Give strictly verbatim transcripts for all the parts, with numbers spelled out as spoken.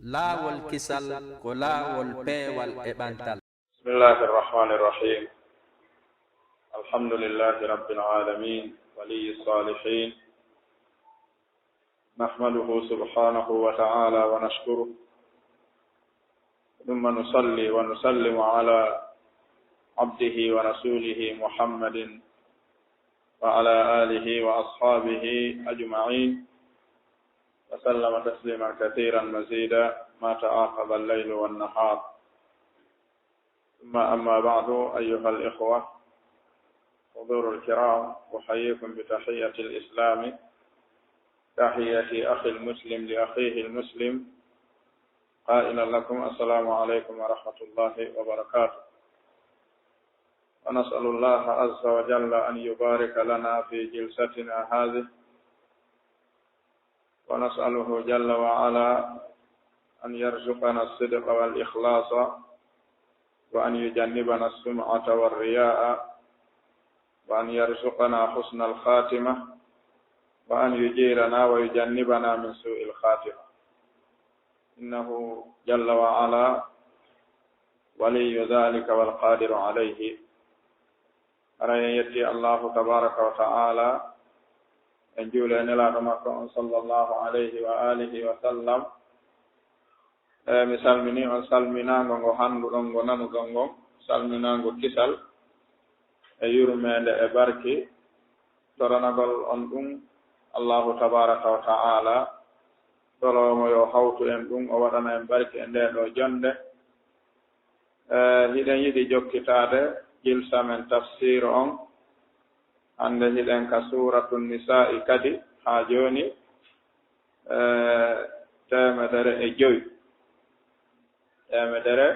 Laawol kisal ko laawol peewal e ɓantal. بسم الله الرحمن الرحيم. الحمد لله رب العالمين، ولي الصالحين. نحمده سبحانه وتعالى ونشكره، ثم نصلي ونسلم على عبده ورسوله محمد وعلى آله وأصحابه أجمعين، وسلم تسليما كثيرا مزيدا، ما تعاقب الليل والنهار. ثم أما بعد، أيها الإخوة حضور الكرام، أحييكم بتحية الإسلام، تحية أخي المسلم لأخيه المسلم، قائلا لكم: السلام عليكم ورحمة الله وبركاته. ونسأل الله عز وجل أن يبارك لنا في جلستنا هذه، ونسأله جل وعلا أن يرزقنا الصدق والإخلاص، وأن يجنبنا السمعة والرياء، وأن يرزقنا حسن الخاتمة، وأن يجيرنا ويجنبنا من سوء الخاتمة. إنه جل وعلا ولي ذلك والقادر عليه. Hara en yetti Allahu tabaraka wa ta'ala, en juule e Nelaaɗo makko on sallallahu alayhi wa alihi wa sallam. E mi salmini on salminaango ngo hannduɗon ngo nanuɗon ngo, salminaango kisal e yurmeende e barki, toranagol on ɗum Allahu tabaraka wa ta'ala, toro mo yo hawtu en ɗum, o waɗana en barki e ndee ɗoo jonnde. E, hiɗen yiɗi jokkitaade jilsa men tafsiru on. Hannde hiɗen ka Suuratu Nisaa'i kadi haa jooni, e, teemedere e jowi. Teemedere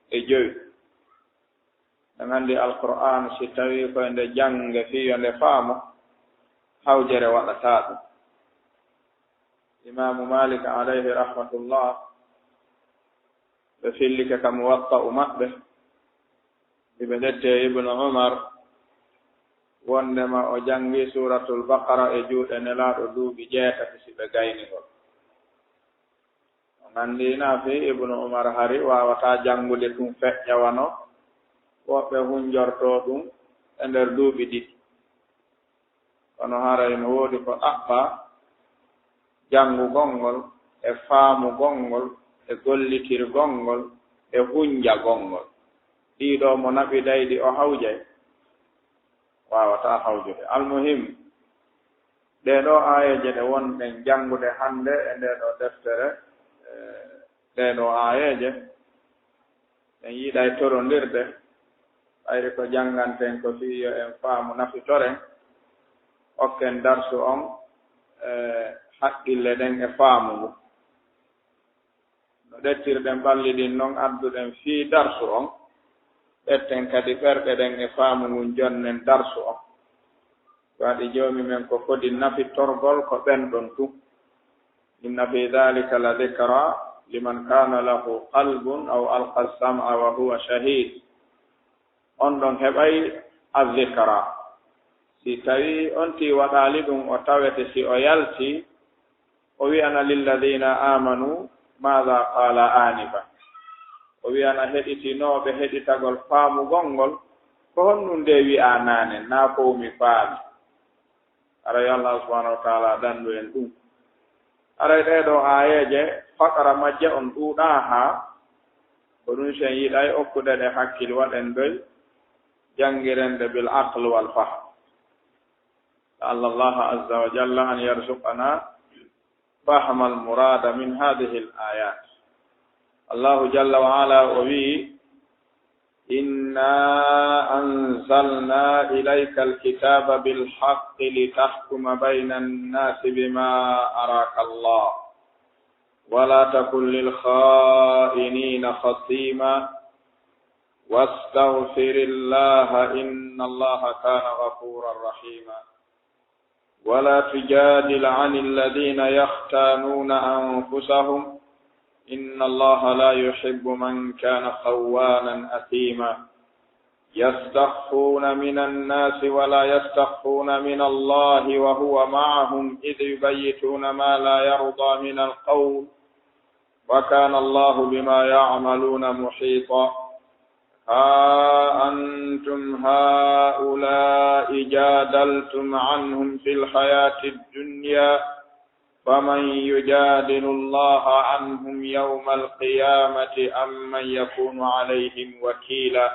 e jowi. En anndi Alqur'aan, si tawii ko nde jannge fii yo nde faamo, hawjere waɗataa ɗum. Imaamu Maalik alayhi rahmatullah, ɓe fillike ka Muwatta'u maɓɓe, hiɓe ƴettee Ibnu Umar, wonndema o janngi Suuratul Baqara e juuɗe Nelaaɗo duuɓi jeetati si ɓe gayni ngol. On anndii naa fii Ibnu Umar hari waawataa janngude ɗum feƴƴa wano woɓɓe hunjortoo ɗum e nder duuɓi ɗiɗi. Kono haray no woodi ko ɗaɓɓaa, janngugol ngol, e faamugol ngol, e gollitirgol ngol, e hunjagol ngol. Ɗii ɗoo mo naɓi ɗayɗi o hawjay? Waawataa hawjude. Almuhim, ɗee ɗoo aayeeje ɗe wonɗen janngude hannde e ndee ɗoo deftere, e ɗee ɗoo aayeeje, en yiɗay torondirde, ɓayri ko jannganten ko fii yo en faamu nafitoren, okken darsu on, e haqqille ɗen e faamu ngu. No ƴettirɗen ɓalli ɗin non adduɗen fii darsu on, ƴetten kadi ɓerɗe ɗen e faamu ngun, jonnen darsu on. Ko waɗi Joomi men ko fodi nafitorgol ko ɓen ɗon tun. إن في ذلك لذكرى لمن كان له قلب أو ألقى السمع وهو شهيد. On ɗon heɓay azzikra. Si tawii on tii waɗaali ɗum, o tawete si o yaltii, o wi'ana للذين آمنوا ماذا قال آنفا. O wi'ana heɗitinooɓe heɗitagol faamugol ngol, ko honɗum de wi'aa naane, naa ko mi faami. Haray Allah subhanahu wa ta'ala dandu en ɗum. Haray ɗee ɗoo aayeeje, fakara majje on ɗuuɗaa haa, ko ɗum si en yiɗay okkude ɗe hakkil, waɗen doy janngiren ɗe bil aql wal fahm. لعل الله عز وجل أن يرزقنا فهم المراد من هذه الآيات. Allahu jalla wa ala o wi'i: إنا أنزلنا إليك الكتاب بالحق لتحكم بين الناس بما أراك الله ولا تكن للخائنين خصيما واستغفر الله إن الله كان غفورا رحيما. ولا تجادل عن الذين يختانون أنفسهم إن الله لا يحب من كان خوانا أثيما. يستخفون من الناس ولا يستخفون من الله وهو معهم إذ يبيتون ما لا يرضى من القول وكان الله بما يعملون محيطا. ها أنتم هؤلاء جادلتم عنهم في الحياة الدنيا فمن يجادل الله عنهم يوم القيامة أم من يكون عليهم وكيلا.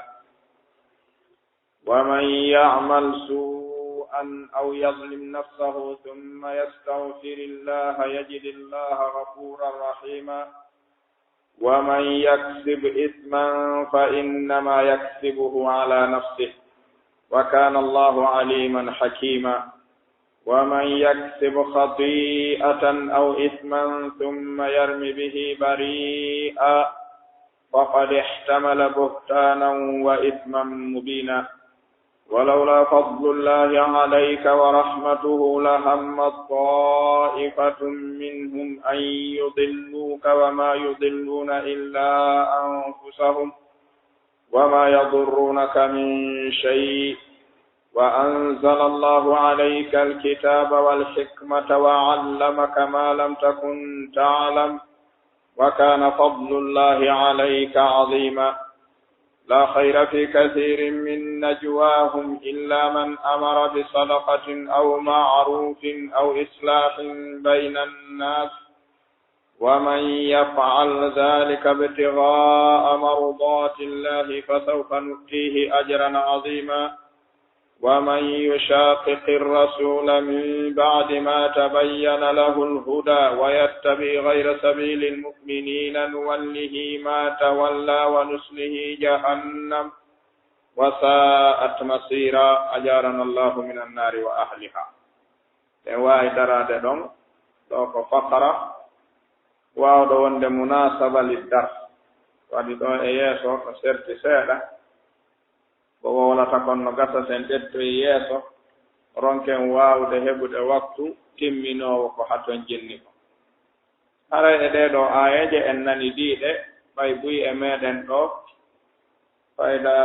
ومن يعمل سوءا أو يظلم نفسه ثم يستغفر الله يجد الله غفورا رحيما. ومن يكسب إثما فإنما يكسبه على نفسه، وكان الله عليما حكيما. ومن يكسب خطيئة أو إثما ثم يرم به بريئا فقد احتمل بهتانا وإثما مبينا. ولولا فضل الله عليك ورحمته لهمت طائفة منهم أن يضلوك وما يضلون إلا أنفسهم وما يضرونك من شيء وأنزل الله عليك الكتاب والحكمة وعلمك ما لم تكن تعلم وكان فضل الله عليك عظيما. لا خير في كثير من نجواهم إلا من أمر بصدقة أو معروف أو إصلاح بين الناس ومن يفعل ذلك ابتغاء مرضات الله فسوف نؤتيه أجرا عظيما. ومن يشاقق الرسول من بعد ما تبين له الهدى ويتبع غير سبيل المؤمنين نوله ما تولى ونصله جهنم وساءت مصيرا. أجارنا الله من النار وأهلها. En waawi daraade ɗon, ɗo ko fakara waawɗo wonde munasaba liddar. Waɗi ɗo e yeeso ko serti seeɗa, ko wowlata kon no gasa, sen ƴettoyi yeeso, ronken waawde heɓude waktu timminoowo ko haton jinni ko. Haray e ɗee ɗoo aayeeje en nani diiɗe, ɓay buy e meɗen ɗo, fayda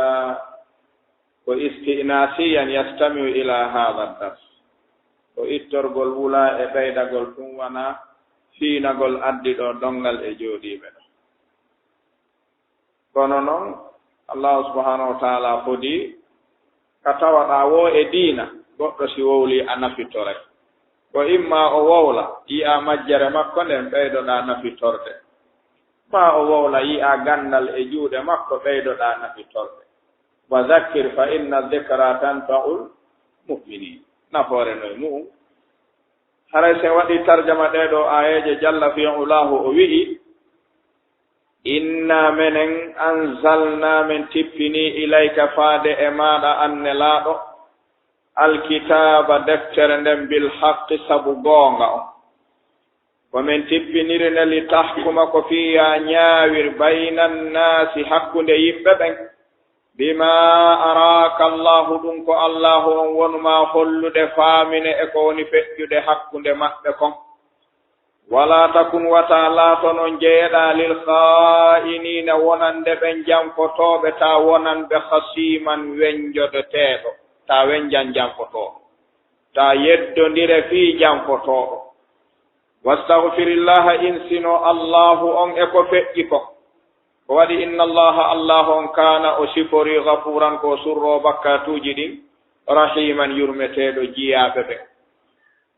ko isti'nasiyan yastami'u ila hadha dars. Ko ittorgol wula e ɓeydagol ɗum wona fiinagol addi ɗo donngal e jooɗiiɓe ɗo. Kono non, Allahu subhanahu wa ta'ala fodi ka tawaɗa wo e diina, goɗɗo si wowli a nafitoray. Ko imma o wowla, yi'a majjere makko nden ɓeydoɗa nafitorde. Ma o wowla, yi'a gandal e juuɗe makko ɓeydoɗa nafitorde. Wa dhakkir fa inna dhikra tanfa'ul mu'minin. Nafoore no e mu'un. Haray sen waɗi tarjama ɗee ɗoo aayeeje jalla fi ulahu o wi'i, Inna menen anzalna men tippini ilayka faade e maaɗa an Nelaaɗo, alkitaaba deftere nden bil haqqi sabu goonga on. Ko men tippiniri nde li tahkuma ko fii yaa ñaawir bayna nnaasi hakkunde yimɓe ɓen. Bimaa araaka Allaahu ɗum ko Allaahu on wonu maa hollude faamine e ko woni feƴƴude hakkunde maɓɓe kon. Walaa takun wata laato non jeyeɗaa lil khaa'iniina wonande ɓen janfotooɓe taa wonan ɓe khasiiman wenjodeteeɗo taa wenjan janfotooɗo taa yeddondire fii janfotooɗo. Wastaghfirillaha insino Allaahu on e ko feƴƴi kon. Ko waɗi inna Allaaha Allaahu on kaana o siforii ghafuuran ko o surroo bakkaatuuji ɗin rahiiman yurmeteeɗo jiyaaɓe ɓen.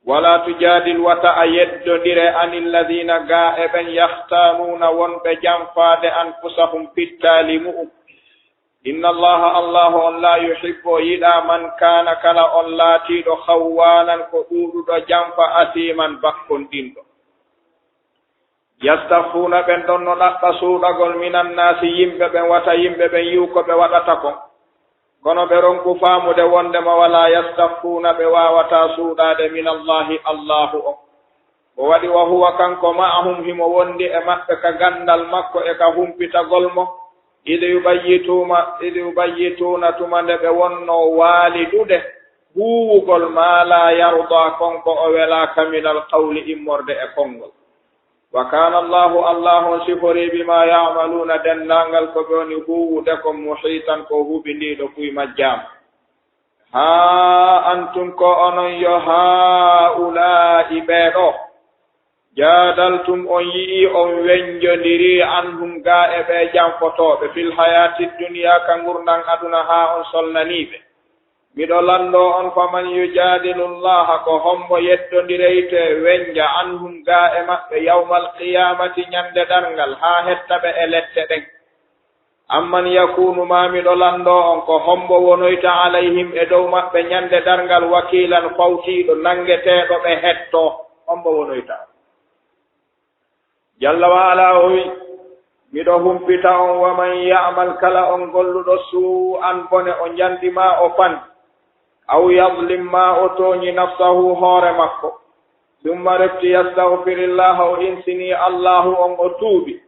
Walaa tujaadil wata a yeddondire anil ladhiina gaa e ɓen yahtaanuuna wonɓe janfaade anfusahum pittaali mu'un. Inna Allaaha Allaahu on laa yuhibbu o yiɗaa man kaana kala on laatiiɗo khawwaanan ko ɗuuɗuɗo janfa asiiman bakkonɗinɗo. Yastakhfuuna ɓen ɗon no ɗaɓɓa suuɗagol minannaasi yimɓe ɓen wata yimɓe ɓen yi'u ko ɓe waɗata kon. Kono ɓe ronku faamude wonndema walaa yastakhfuuna ɓe waawataa suuɗaade minallaahi Allaahu on. Ko waɗi wa huwa kanko ma'ahum himo wondi e maɓɓe ka ganndal makko e ka humpitagol mo. Idh yubayyituuna, idh yubayyituuna tuma nde ɓe wonnoo waalidude huuwugol maa laa yardaa kon ko o welaaka minal qawli immorde e konngol. Wa kaana Allaahu, Allaahu on siforii bimaa ya'maluuna denndaangal ko ɓe woni huuwude kon muhiitan ko huɓindiiɗo kuy majjaama. Haa antum ko onon yo haa'ulaa'i ɓee ɗoo. Jaadaltum, on yi'ii on wenjondirii, anhum, gaa e ɓee janfotooɓe, fil hayaati dunya, ka ngurndan aduna, haa on solnanii ɓe. Miɗo lanndoo on, faman yujaadilu Llaaha, ko hommbo yeddondireytee wenja, anhum, gaa e maɓɓe, yawmal qiyaamati, ñande darngal, haa hetta ɓe e lette ɗen. Amman yakuunu, maa miɗo lanndoo on, ko hommbo wonoyta alayhim, e dow maɓɓe, ñande darngal, wakiilan, fawtiiɗo, nanngeteeɗo ɓe hettoo, hommbo wonoyta on? Jalla wa ala o wi, miɗo humpita on, wa man ya'mal, kala on golluɗo, suu'an, bone, o ñanɗi maa o fanɗi, aw yadlim, maa o tooñi, nafsahu, hoore makko, summa, refti, yastaghfirillaha, o insinii Allaahu on, o tuubi,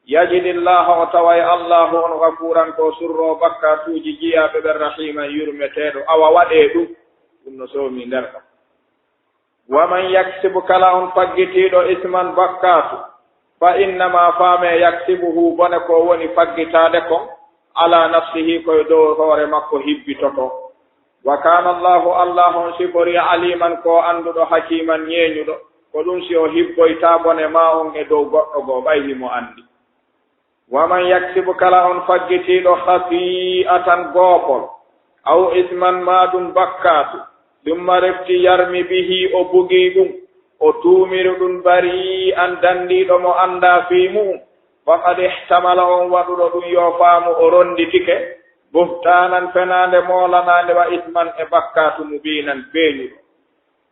yajidillaaha, o taway Allaahu on, ghafuuran, ko surroowo bakkaatuuji jiyaaɓe ɓen, rahiiman, yurmeteeɗo. Awa waɗee ɗum, ɗum no soomi nder ɗon. Wa man yaksib, kala on faggitiiɗo, isman, bakkaatu, fa innama, faamee, yaksibuhu, bone ko woni faggitaade kon, ala nafsihi, ko e dow hoore makko hibbitotoo. Wa kaana Allaahu, Allaahu on siforii, aliman, ko annduɗo, hakiiman, ñeeñuɗo. Ko ɗum si o hibboyta bone maa on e dow goɗɗo goo, ɓay himo anndi. Wa man yaksib, kala on faggitiiɗo, khati'atan, goopol, aw isman, maa ɗum bakkaatu, summa, refti, yarmi bihi, o bugii ɗum, o tuumiri ɗum, bari'an, danndiiɗo mo anndaa fii mu'um, faqad ihtamala, on waɗuɗo ɗum yo faamu, o ronnditike, buhtaanan, fenaande moolanaande, wa isman, e bakkaatu, mubiinan, feeñuɗo.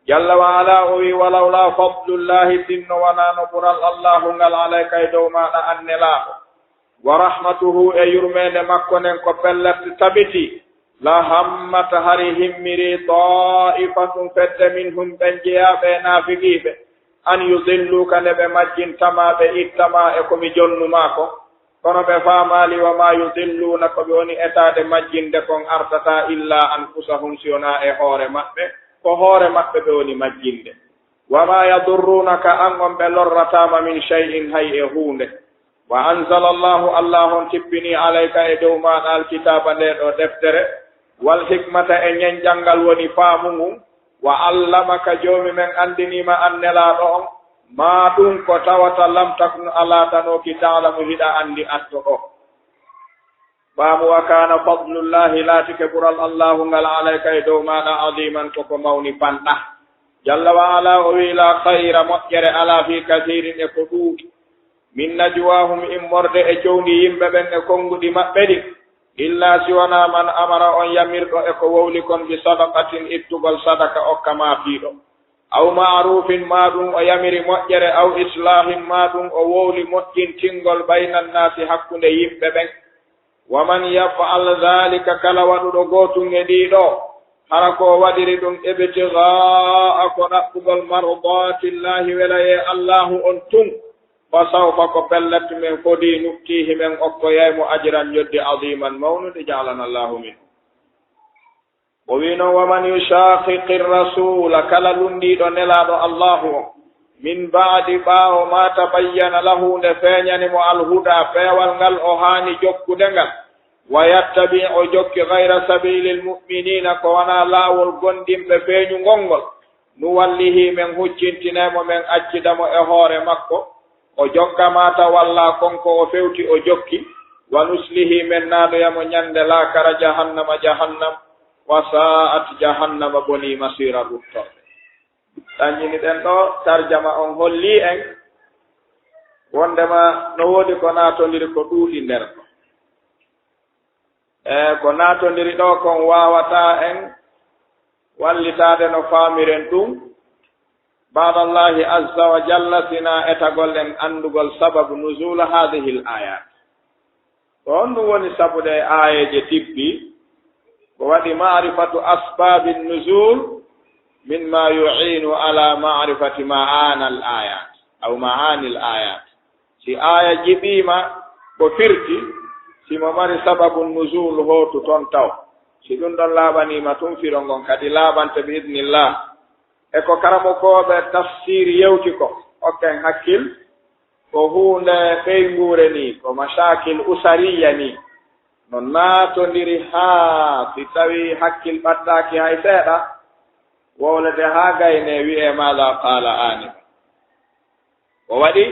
Jalla wa ala o wi, walawla fadlullahi, sinno wanaano ɓural Allaahu ngal, alayka, e dow maaɗa, an Nelaaɗo, wa rahmatuhu, e yurmeende makko nden, ko pellet tabiti, la hammat, hari himmiri, taifatun, fedde, minhum, ɓen jeyaaɓe e naafiqiiɓe, an yudilluka, nde ɓe majjinta ma, ɓe itta ma e ko mi jonnu maa kon. Kono ɓe faamaali, wa ma yudilluuna, ko ɓe woni etaade majjinde kon, artataa illa anfusahum, si wonaa e hoore maɓɓe, ko hoore maɓɓe ɓe woni majjinde. Wa ma yadurruunaka, an on ɓe lorrataa ma, min shay'in, hay e huunde. Wa anzala Allahu, Allaahu on tippinii, alayka, e dow maaɗa, alkitaaba, ndee ɗoo deftere, wal hikmata, e ñenƴal ngal woni faamu ngun, wa allamaka, Joomi men anndinii ma, an Nelaaɗo on, maa ɗum ko tawata, lam takun, a laatanooki, ta'lamu, hiɗa anndi, atto ɗoo. Faamu, wa kaana fadlullahi, laatike ɓural Allaahu ngal, alayka, e dow maaɗa, adiman, ko ko mawni fanɗa. Jalla wa ala o wi, laa khayra, moƴƴere alaa, fii kasiirin, e ko ɗuuɗi, min najwaahum, immorde e cowndi yimɓe ɓen e konnguɗi maɓɓe ɗin, illaa, si wonaa, man amara, on yamirɗo e ko wowli kon, bi sadaqatin, ittugol sadaka okka maafiiɗo, aw ma'ruufin, maa ɗum o yamiri moƴƴere, aw islaahin, maa ɗum o wowli moƴƴintingol, bayna nnaasi, hakkunde yimɓe ɓen. Wa man yaf'al dhaalika, kala waɗuɗo gootun e ɗii ɗoo, hara ko o waɗiri ɗum, ibtighaa'a, ko ɗaɓɓugol, mardaatillaahi, welayee Allaahu on tun, fa sawfa, ko pellet, min fodii, nu'tiihi, men okkoyay mo, ajran, njoɓdi, adiman, mawnundi, ja'alana Allaahu minhum. O wi'i non, wa man yushaaqiqi rasuula, kala lunndiiɗo Nelaaɗo Allaahu on, min ba'di, ɓaawo, maa tabayyana lahu, nde feeñani mo, alhudaa, peewal ngal o haani jokkude ngal, wa yattabi', o jokki, ghayra sabiilil mu'miniina, ko wanaa laawol gomɗinɓe feeñungol ngol, nuwallihi, men huccintinay mo, men accida mo e hoore makko, o jokka maa tawallaa, kon ko o fewti o jokki, wa nuslihi, men naadoya mo ñande laakara, jahannama, jahannam, wa sa'at, jahannama bonii, masiira, ruttorde. Ɗanñini ɗen ɗoo, tarjama on hollii en wonndema no woodi ko naatondiri ko ɗuuɗi nder ɗoo. E ko naatondiri ɗoo kon waawataa en wallitaade no faamiren ɗum, ba'da Allaahi azza wa jalla, sinaa etagol en anndugol sababu nuzuul haadihil aayaat. Ko honɗum woni sabu ɗee aayeeje tibbi? Ko waɗi ma'rifatu asbaabi nuzuul min maa yu'iinu alaa ma'rifati ma'aanil aayaat, aw ma'aanil aayaat. Si aaya jiɓiima ko firti, si mo mari sababu nuzuul hootu ton taw. Si ɗum ɗon laaɓaniima tun, firo ngon kadi laaɓante bi idnillah. E ko karamokooɓe tafsiir yewti ko, okken hakkil, ko huunde ɓeynguure nii, ko mashaakil usariyya nii. No naatondiri haa si tawii hakkil ɓattaaki hay seeɗa, wowlete haa gaynee wi'ee maaɗa qaala aanifa. Ko waɗi,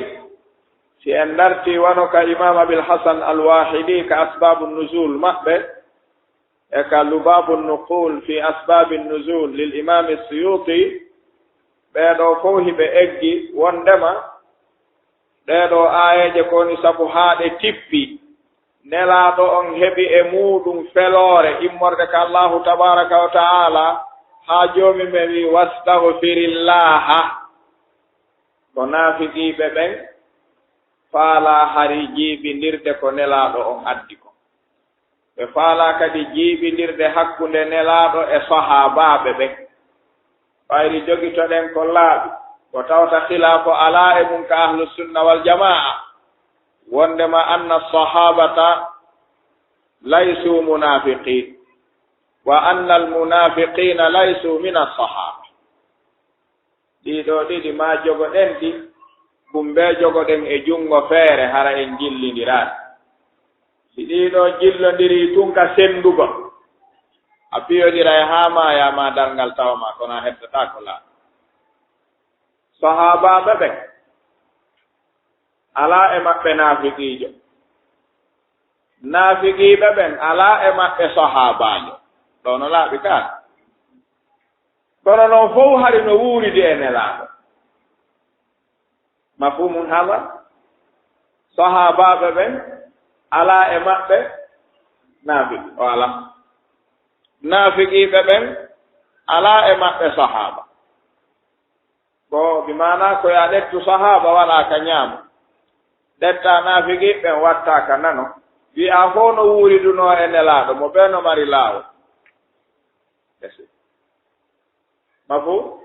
si en dartii wano ka Imaam Abil Hasan Al Waahidi ka Asbaabu Nuzul maɓɓe, e ka Lubaabu Nuqul fi Asbaabi Nuzul lil Imaami Suyuti, ɓee ɗoo fow hiɓe eggi wonndema ɗee ɗoo aayeeje ko woni sabu haa ɗe tippi, Nelaaɗo on heɓi e muuɗum feloore immorde ka Allaahu tabaaraka wa ta'aala, haa Joomi men wi'i, "Wastagfirillaaha." Ko naafiqiiɓe ɓen faalaa hari jiiɓindirde ko Nelaaɗo on addi kon. Ɓe faalaa kadi jiiɓindirde hakkunde Nelaaɗo e sahaabaaɓe ɓen. Ɓayri jogitoɗen ko laaɓi, ko tawata khilaafu alaa e mum ka Ahlu Sunna wal Jamaa, wonndema anna sahaabata laysu munaafiqiin, wa anna al munaafiqiina laysu min as sahaaba. Ɗii ɗoo ɗiɗi maa jogoɗen ɗi, ɗum bee jogoɗen e junngo feere, hara en jillindiraani. Si ɗii ɗoo jillondirii tun ka senndugol, a piyodiray haa maayaa maa darngal tawa maa, kono a hettataako laaɓi. Sahaabaaɓe ɓen, alaa e maɓɓe naafiqiijo. Naafiqiiɓe ɓen, alaa e maɓɓe sahaabaajo. Ɗoo no laaɓi kaa. Kono non fow hari no wuuridi e Nelaaɗo. Mafhuumun haza? Sahaabaaɓe ɓen, alaa e maɓɓe naafiqi, o alaa. Naafiqiiɓe ɓen, alaa e maɓɓe sahaaba. Ko bi maanaa ko yo a ɗettu sahaaba waɗaa ka ñaamo. Ɗettaa naafiqiiɓe ɓen wattaa ka nano. Wi'aa fow no wuuridunoo e Nelaaɗo, mo bee no mari laawol. Mafhum?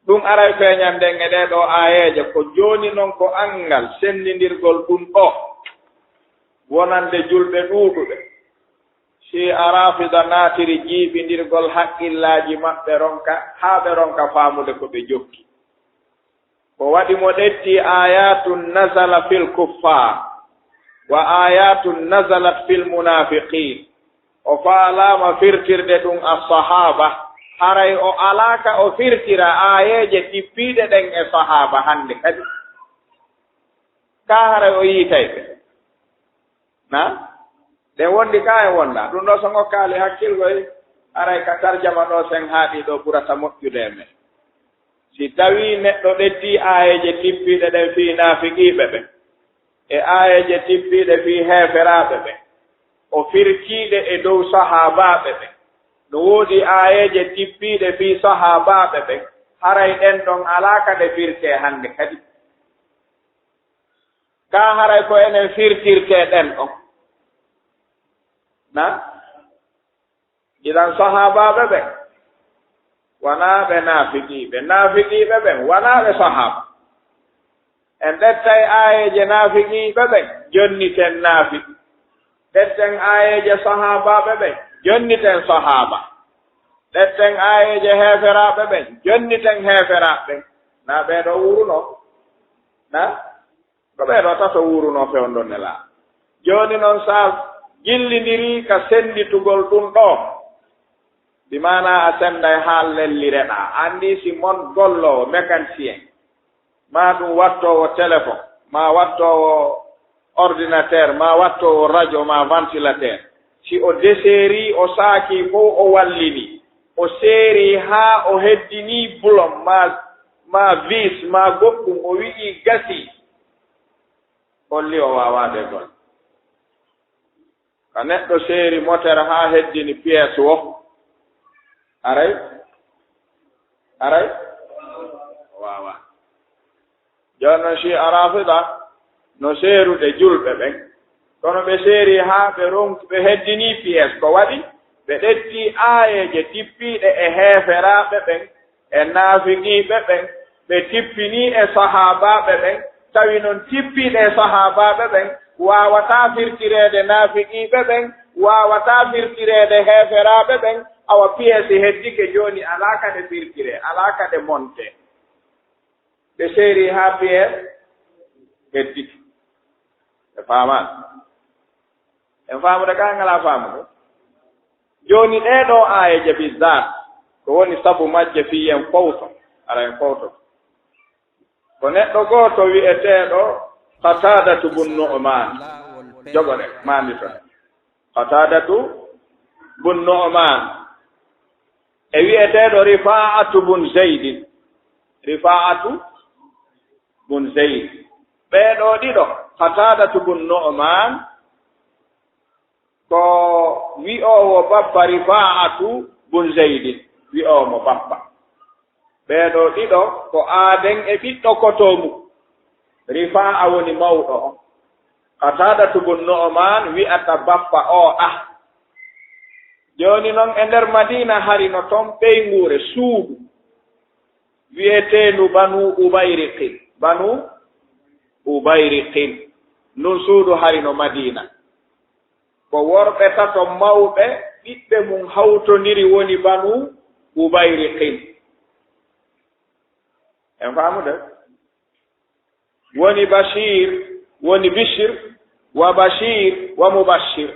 Ɗum aray feeñanden e ɗee ɗoo aayeeje, ko jooni non ko anngal senndindirgol ɗum ɗoo, wonande julɓe ɗuuɗuɓe. Shi'a Rafida naatiri jiiɓindirgol haqqillaaji maɓɓe ronka, haa ɓe ronka faamude ko ɓe jokki. Ko waɗi mo ɗetti aayatun nazala fil kuffaar wa aayatun nazalat fil munaafiqiin. O faalaama firtirde ɗum as-sahaaba, haray o alaa ka o firtira aayeeje tippiiɗe ɗen e sahaaba hannde kadi. Kaa haray o yiitay ɓe? Na? Ɗen wondi kaa e wonda. Ɗum ɗoo so ngokkaali hakkilgol, haray ka tarjama ɗoo sen haaɗi ɗoo ɓurata moƴƴude e men. Si tawii neɗɗo ɗettii aayeeje tippiiɗe ɗen fii naafiqiiɓe ɓen, e aayeeje tippiiɗe fii heeferaaɓe ɓen, o firtii ɗe e dow sahaabaaɓe ɓen, no woodi aayeeje tippiiɗe fii sahaabaaɓe ɓen, haray ɗen ɗon alaa ka ɗe firtee hannde kadi. Kaa haray ko enen firtirtee ɗen ɗon? Na? Idan sahaabaaɓe ɓen, wanaa ɓe naafiqiiɓe. Naafiqiiɓe ɓen, wanaa ɓe sahaaba. En ɗettay aayeeje naafiqiiɓe ɓen, jonniten naafiqi. Ɗetten aayeeje sahaabaaɓe ɓen, jonniten sahaaba. Ɗetten aayeeje heeferaaɓe ɓen, jonniten heeferaaɓe ɓen. Na ɓee ɗoo wuurunoo? Na? Ko ɓee ɗoo tato wuurunoo fewndo Nelaaɗo. Jooni non, so a jillindirii ka sennditugol ɗum ɗoo, bi maanaa a sennday haa lellireɗaa. A anndii si mon golloowo, mécanicien, maa ɗum wattoowo téléphone, maa wattoowo ordinateur, maa wattoowo radio, maa ventilateur, si o deseerii, o saakii fow, o wallinii, o seerii haa o heddinii bulom, maa, maa vis, maa goɗɗum, o wi'ii gasii, holli o waawaa ɗee golle. Ka neɗɗo seeri motere haa heddini piyees wo, aray? Aray? O waawaa. Jooni non, Shi'a Rafida no seerude julɓe ɓen, kono ɓe seerii haa ɓe ronki, ɓe heddinii piyees. Ko waɗi? Ɓe ɗettii aayeeje tippiiɗe e heeferaaɓe ɓen, e naafiqiiɓe ɓen, ɓe tippinii e sahaabaaɓe ɓen, tawi non tippiiɗe e sahaabaaɓe ɓen waawataa firtireede naafiqiiɓe ɓen, waawataa firtireede heeferaaɓe ɓen, awa piyeesi heddike jooni alaa ka ɗe firtiree, alaa ka ɗe montee. Ɓe seerii haa piyees heddike. Ɓe faamaa? En faamude kaa, en alaa faamude? Jooni ɗee ɗoo aayeeje bizzaat, ko woni sabu majje fii en fowto, ara en fowto. Ko Ko neɗɗo gooto wi'eteeɗo Qataadatu bun Nu'maan. Jogore, maandi ton. Qataadatu bun Nu'maan e wi'eteeɗo Rifaa'atu bun Zaydin. Rifaa'atu bun Zayd. Ɓee ɗoo ɗiɗo, Qataadatu bun Nu'maan, ko wi'oowo bappa Rifaa'atu bun Zaydin, wi'oowo mo bappa. Ɓee ɗoo ɗiɗo ko aaden e ɓiɗɗo kotoo mum. Rifaa'a woni mawɗo on. Qataadatu bun Nu'maan wi'ata bappa oo ah. Jooni non e nder Madiina hari no ton ɓeynguure suudu wi'eteendu Banu Ubayriqin. Banu Ubayriqin. Ndun suudu hari no Madiina. Ko worɓe tato mawɓe, ɓiɓɓe mum hawtondiri woni Banu Ubayriqin. En faamude? Woni Bashir, woni Bishir, wa Bashir, wa Mubashir.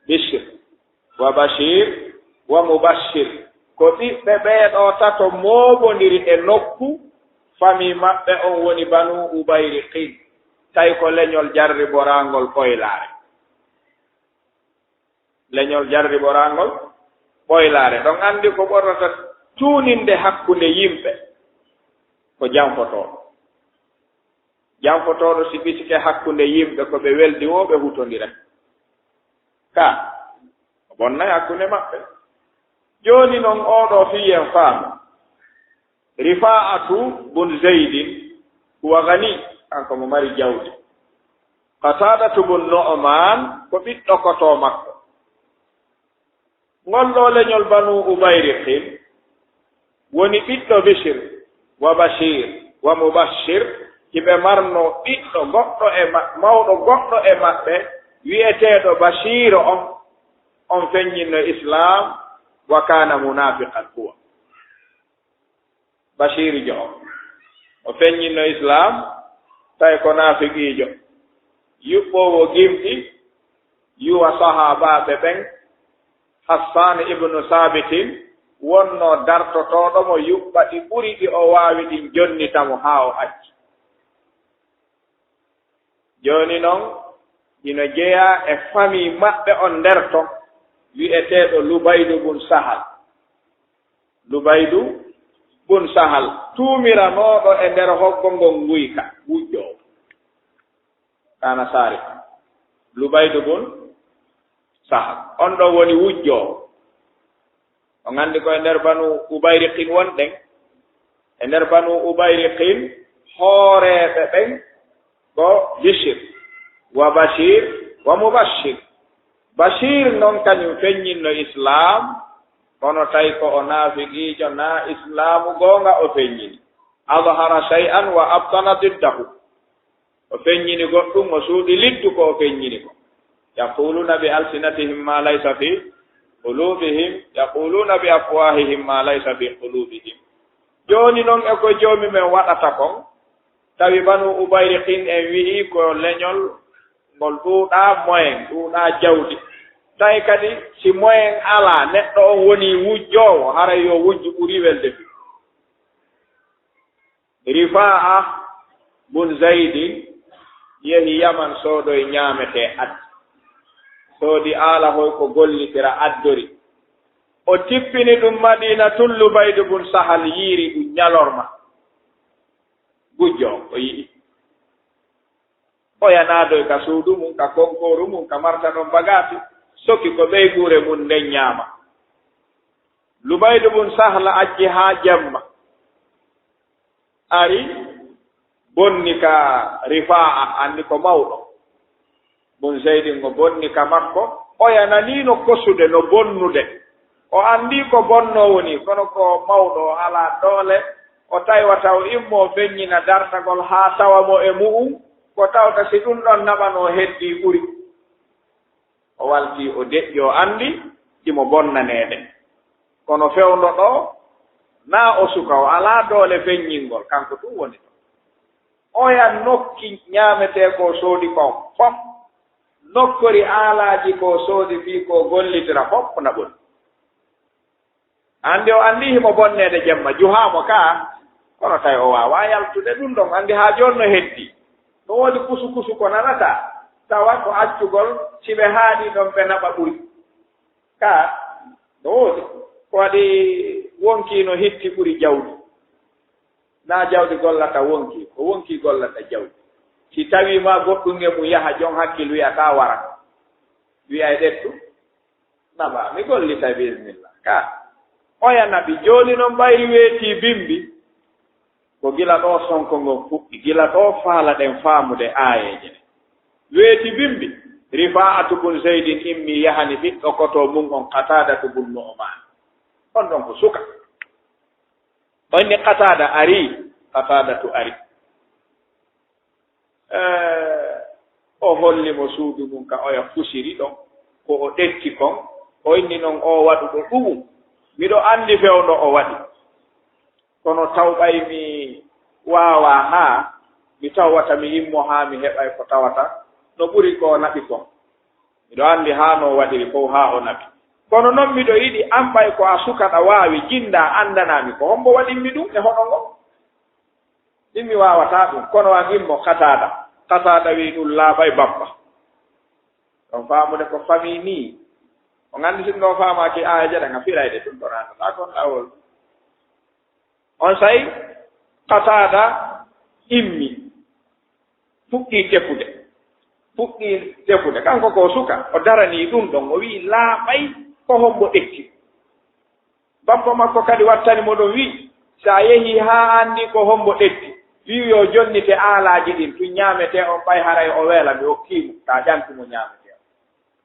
Bishir, wa Bashir, wa Mubashir. Ko ɓiɓɓe ɓee ɗoo tato mooɓondiri e nokku, famii maɓɓe on woni Banu Ubayriqin. Tawi ko leñol jarriboraangol ɓoylaare. Leñol jarriboraangol ɓoylaare. Ɗon anndi ko ɓurnata tuuninde hakkunde yimɓe ko janfotooɗo. Janfotooɗo si ɓitike hakkunde yimɓe ko ɓe weldi woo ɓe hutondira. Ka, o bonnay hakkunde maɓɓe. Jooni non oo ɗoo fii en faamu. Rifaa'atu bun Zaydin, huwa gani, kanko mo mari jawdi. Qataadatu bun Nu'maan ko ɓiɗɗo kotoo makko. Ngol ɗoo leñol Banu Ubayriqin woni ɓiɗɗo Bishir wa Bashir wa Mubashir, hiɓe marno ɓiɗɗo goɗɗo e ma-, mawɗo goɗɗo e maɓɓe wi'eteeɗo Bashiir on, on feññinno Islaam, wa kaana munaafiqan huwa. Basiiriijo on. O feññinno Islaam, tawi ko naafiqiijo. Yuɓɓoowo gimɗi, yuwa sahaabaaɓe ɓen, Hassaan ibnu Saabitin, wonnoo dartotooɗo mo yuɓɓa ɗi ɓuri ɗi o waawi ɗin jonnita mo haa o acci. Jooni non, hino jeyaa e famii maɓɓe on nder ton, wi'eteeɗo Lubaydu bun Sahal. Lubaydu bun Sahal, tuumiranooɗo e nder hoggo ngon nguyka, wujjoowo. Kaana saari. Lubaydu bun Sahal. On ɗoo woni wujjoowo. On anndi ko e nder Banu Ubayriqin wonɗen. E nder Banu Ubayriqin, hooreeɓe ɓen ko Bishir, wa Bashir, wa Mubashir. Bashir non kañum feññinno Islaam, kono tawi ko o naafiqiijo, naa Islaamu goonga o feññini. Adhara shay'an wa abtana diddahu. O feññini goɗɗum, o suuɗi liddu ko o feññini ko. Yaquluuna bi alsinatihim ma laysa fi qulubihim, yaquluuna bi afwahihim ma laysa fi qulubihim. Jooni non e ko Joomi men waɗata kon, tawi Banu Ubayriqin en wi'i ko leñol ngol ɗuuɗaa moyen, ɗuuɗaa jawdi. Tawi kadi si moyen alaa, neɗɗo on woni wujjoowo, haray yo wujju ɓuri welde fii. Rifaa'a bun Zaydi yehi Yaman soodoy ñaametee addi. Soodi aalahoy ko gollitira addori. O tippini ɗum Madiina tun Lubaydu bun Sahal yiiri ɗum ñalorma. Gujjo o yi'i. Oya naadoy ka suudu mum, ka konkooru mum, ka marta ɗon bagaasi, soki ko ɓeyguure mum nden ñaama. Lubaydu bun Sahla acci haa jemma. Ari, bonni ka Rifaa'a, anndi ko mawɗo. Bun Zeydin o bonni ka makko, oya nanii no kosude, no bonnude. O anndii ko bonnoowo nii, kono ko mawɗo, o alaa doole, o tawi wata o immoo feññina dartagol haa tawa mo e mu'un, ko tawta si ɗun ɗon naɓa no heddii ɓuri. O waltii, o deƴƴi, o anndi himo bonnaneede. Kono fewndo ɗoo, naa o suka, o alaa doole feññingol, kanko tun woni ɗon. Oya nokki ñaametee ko soodi kon fof, nokkori aalaaji ko soodi fii ko gollitira fof na ɓuri. Anndi o anndi himo bonneede jemma, juhaamo ka, Kono tawi o waawaa yaltude ɗum ɗon, anndi haa jooni no heddii. No woodi kusu-kusu ko nanataa, tawa ko accugol, si ɓe haaɗii ɗon ɓe naɓa ɓuri. Ka, no woodi. Ko waɗi wonkii no hitti ɓuri jawdi. Naa jawdi gollata wonkii, ko wonkii gollata jawdi. Si tawii ma goɗɗum e mum yaha, jon hakkil wi'a taa wara. Wi'ay ɗettu. Naɓa, mi gollitay biismilla. Ka, oya naɓi, jooni non ɓayri weetii bimbi. Ko gila ɗoo sonko ngon fuɗɗi, gila ɗoo faalaɗen faamude aayeeje ɗen. Weeti bimbi, Rifaa'atu bun Zeydin immii yahani ɓiɗɗo koto mun on Qataadatu bun Nu'maan. On ɗon ko suka. O inni Qataada arii, Qataadatu ari. Eh, o holli mo suudu ndun ka oya fusiri ɗon, ko o ɗetti kon, o inni non o waɗuɗo ɗu'um. Miɗo anndi fewndo o waɗi. Kono taw ɓay mi waawaa haa mi tawata mi immo haa mi heɓay ko tawata no ɓuri ko o naɓi kon. Miɗo anndi haa no o waɗiri fow haa o naɓi. Kono non miɗo yiɗi an ɓay ko a suka ɗa waawi jinndaa anndanaa mi ko hombo waɗimmi ɗum e hono ngon. Min mi waawataa ɗum, kono an immo Qataada. Qataada wi'i ɗum laaɓay bappa. Ɗon faamude ko famii nii. On anndi si ɗum ɗon faamaaki aayeeje ɗen a firayde ɗum ɗon anndataa kon ɗawol. Onsay Qataada immi, fuɗɗii tefude. Fuɗɗii tefude. Kanko ko suka, o daranii ɗum ɗon, o wi'i laaɓay ko hombo ɗetti. Bappa makko kadi wattani mo ɗon, wi'i, si a yehii haa anndii ko hombo ɗetti, wi'u yo jonnite aalaaji ɗin, tun ñaametee on ɓay haray o weela, mi okkii mo, taa ƴantu mo ñaametee on.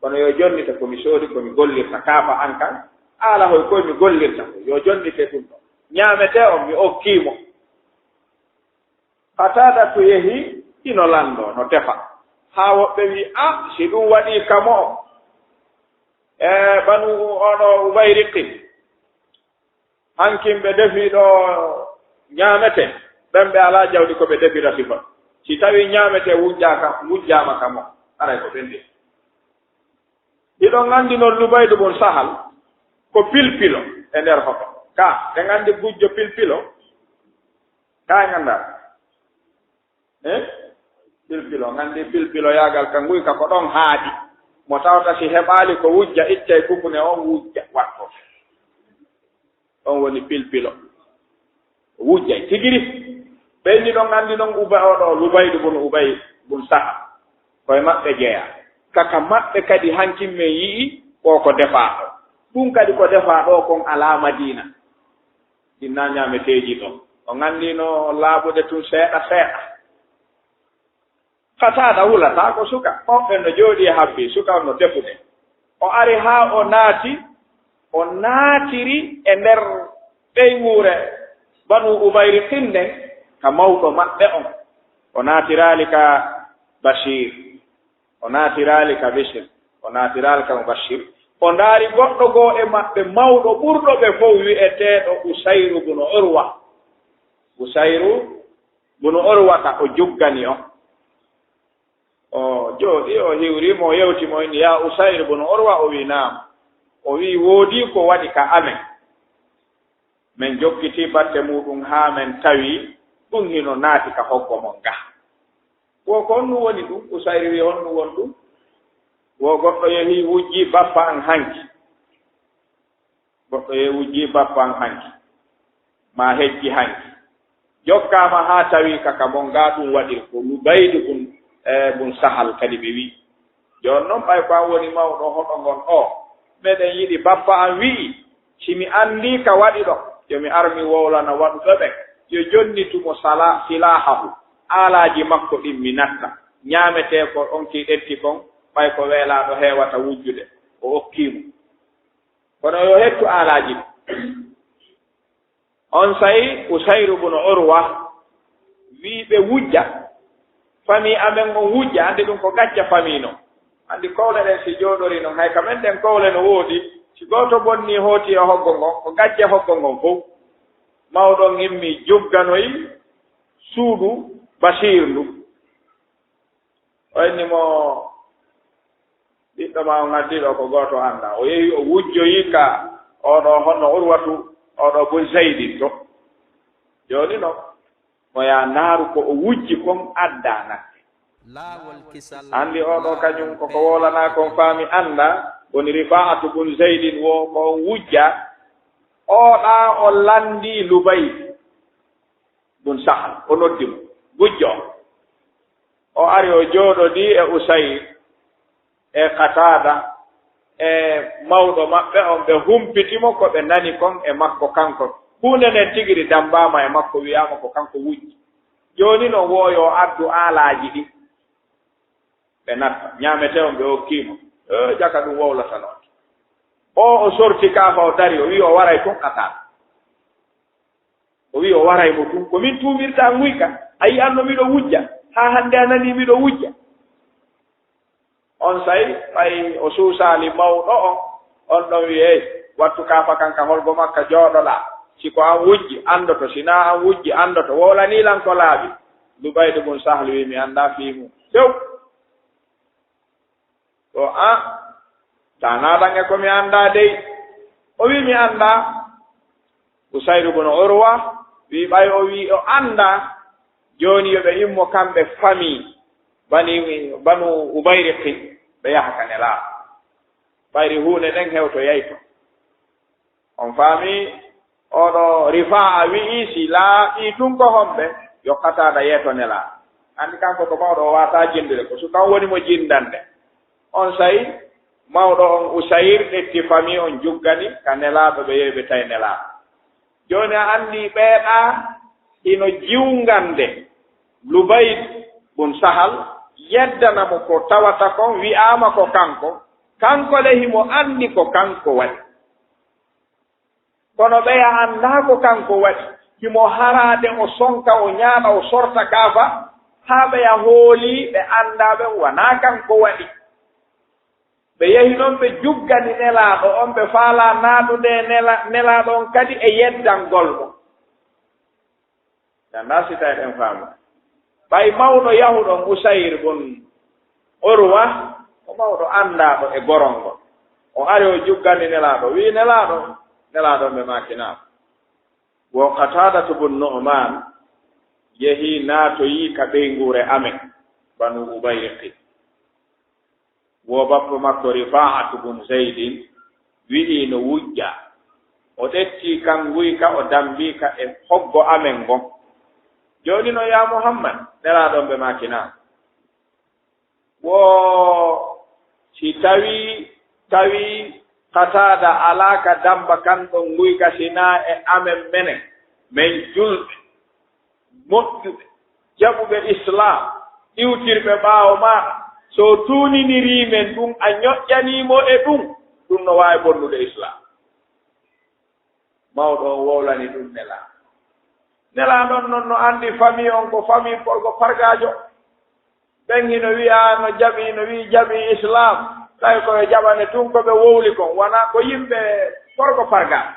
Kono yo jonnite ko mi soodi, ko mi gollirta, kaafa an kan, aala hoy koy mi gollirta ko, yo jonnite ɗum ɗon. Ñaametee on, mi okkii mo. Qataadatu yehi, hino lanndoo, no tefa. Haa woɓɓe wi'i, a, si ɗum waɗii ka mo'o, e banu oɗo Ubayriqin, hankin ɓe defi ɗo ñaamete, ɓen ɓe alaa jawdi ko ɓe defira sifa. Si tawii ñaamete wujjaaka, wujjaama ka mo'o, haray ko ɓen defi. Hiɗon anndi non Lubaydu bun Sahal ko pilpilo e nder hoto. Ka, ɗen anndi gujjo pilpilo? Ka en anndaa? Eh? Pilpilo, anndi pilpilo yaagal ka nguyka ko ɗon haaɗi. Mo tawta si heɓaali ko wujja, ittay bubune on wujja, watto. Ɗon woni pilpilo. Wujjay tigiri. Ɓeyni ɗon anndi non Uba-, oɗo Lubaydu bun Ubay bun Saha. Koye maɓɓe jeya. Kaka maɓɓe kadi hankin men yi'i ko ko defaa ɗo. Ɗum kadi ko defaa ɗo kon alaa Madiina. Ɗin na ñaameteeji ɗon. On anndi no laaɓude tun seeɗa seeɗa. Qataada hulataa ko suka. Mawɓe no jooɗii habbii, suka on no tefude. O ari haa o naati, o naatiri e nder ɓeynguure Banu Ubayriqin nden ka mawɗo maɓɓe on. O naatiraali ka Bashir. O naatiraali ka Bishir. O naatiraali ka Mubashir. O ndaari goɗɗo goo e maɓɓe mawɗo ɓurɗo ɓe fow wi'eteeɗo Usayru bunu Urwa. Usayru bunu Urwata o juggani on. O jooɗii, o hiwri mo, o yewti mo, inni, "Yaa Usayr bunu Urwa?" O wi'i, "Naam." O wi'i, "Woodii ko waɗi ka amen. Men jokkitii batte muuɗum haa men tawi ɗum hino naati ka hoggo mon ga." Wo ko honɗum woni ɗum? Usayr wi'i, "Honɗum woni ɗum?" Wo goɗɗo yehii wujjii bappa an hanki. Goɗɗo e wujji bappan hanki, maa hejji hanki. Jokkaama haa tawi ka ka mon ngaa ɗum waɗir ko Lubaydu bun, eh, bun Sahal kadi ɓe wi'i. Jooni non ɓay ko an woni mawɗo hoɗo ngon ɗoo, meɗen yiɗi bappa an wi'i, si mi anndii ka waɗi ɗo, yo mi ar mi wowlana waɗuɓe ɓen, yo jonnitu mo sala-, silaahahu, aalaaji makko ɗin mi natta. Ñaametee ko on ki ɗetti kon, ɓay ko weelaaɗo heewata wujjude, o okkii mo. Kono yo hettu aalaaji ɗin. Onsay Usayru bunu Urwa wi'i ɓe wujja, famii amen on wujja, anndi ɗum ko gacce famii non. Anndi kowle ɗen si jooɗorii non, hay ka men ɗen kowle no woodi, si gooto bonnii hooti e hoggo ngon, ko gacce hoggo ngon fow. Mawɗo on immii jugganoyi suudu Basiir ndu. O inni mo, "Ɓiɗɗo ma on addi ɗo ko gooto anndaa." O yehi o wujjoyi ka oɗo honno Urwatu, oɗo bun Zaydi to. Jooni non, Mo yaa ndaaru ko o wujji kon addaa natte. Anndi oo ɗoo kañum ko ko wowlanaa kon faa mi annda, woni Rifaa'atu bun Zaydin wo ko on wujja, oo ɗaa o lanndii Lubayd bun Sahal, o noddi mo, gujjo on. O ari o jooɗodii e Usayr, e Qataada, e mawɗo maɓɓe on, ɓe humpiti mo ko ɓe nani kon e makko kanko. Huunde nden tigi ri dammbaama e makko, wi'aama ko kanko wujji. Jooni non wo yo addu aalaaji ɗin. Ɓe natta, ñaametee on ɓe okkii mo. E, jaka ɗum wowlata non. Oo o sorti kaafa, o dari, o wi'i o waray tun Qataada. O wi'i o waray mo tun. Ko min tuumirta nguyka. A yi'an no miɗo wujja. Haa hannde a nanii miɗo wujja. Onsay ɓay o suusaali mawɗo on, on ɗon wi'i, "Ey, wattu kaafa kan ka holgo makka jooɗoɗaa. Si ko an wujji, anndoto. Si naa an wujji, anndoto." Wowlanii lan ko laaɓi. Lubaydu bun Sahlu wi'i, "Mi anndaa fii mun." Few. O, a, taa naadan e ko mi anndaa dey. O wi'i, "Mi anndaa." Usayru bun Urwa wi'i, ɓay o wi'i o anndaa, jooni yo ɓe immo kamɓe famii Bani, Banu Ubayriqi, ɓe yaha ka Nelaaɗo. Ɓayri huunde nden hewtoyay ton. On faamii? Oo ɗoo Rifaa'a wi'i si laaɓii tun ko homɓe, yo Qataada yeeto Nelaaɗo. Anndi kanko ko mawɗo, o waawataa jinndude, ko suka on woni mo jinndande. Onsay mawɗo on Usayr ƴetti famii on juggani ka Nelaaɗo, ɓe yehi ɓe tawi Nelaaɗo. Jooni a anndi ɓee ɗaa hino jiwngande Lubayd bun Sahal, yeddana mo ko tawata kon wi'aama ko kanko, kanko le himo anndi ko kanko waɗi. Kono ɓeya anndaa ko kanko waɗi, himo haraade o sonka, o ñaaɗa, o sorta kaafa, haa ɓeya hoolii ɓe anndaa ɓen wanaa kanko waɗi. Ɓe yehi non ɓe juggani Nelaaɗo on, ɓe faalaa naɗude Nela-, Nelaaɗo on kadi e yeddangol mo. Anndaa si tawi ɗen faamu. Ɓay mawɗo yahuɗo on Usayr bun Urwa, ko mawɗo anndaaɗo e gorol ngol. O ari o juggani Nelaaɗo, wi'i, "Nelaaɗo, Nelaaɗo ɓe maaki, naam." Wo Qataadatu bun Nu'maan yehi naatoyi ka ɓeynguure amen, Banu Ubayriqi. Wo bappa makko Rifaa'atu bun Zaydin wi'i no wujja. O ƴetti kan nguyka, o dammbi ka e hoggo amen ngon. Jooni non, yaa Muhammad, Nelaaɗo ɓe maaki, naam. Wo si tawi, tawi Qataada alaa ka dammba kan ɗon nguyka si naa e amen menen, men julɓe, moƴƴuɓe, jaɓuɓe Islaam, iwtirɓe ɓaawo maaɗa, so o tuuninirii men ɗum, a ñoƴƴanii mo e ɗum, ɗum no waawi bonnude Islaam. Mawɗo on wowlani ɗum Nelaaɗo. Nelaaɗo on non no anndi famii on ko famii porgo pargaajo. Ɓen hino wi'a no jaɓi, no wi'i jaɓi Islaam, tawi ko ɓe jaɓane tun ko ɓe wowli kon, wonaa ko yimɓe porgo pargaajo.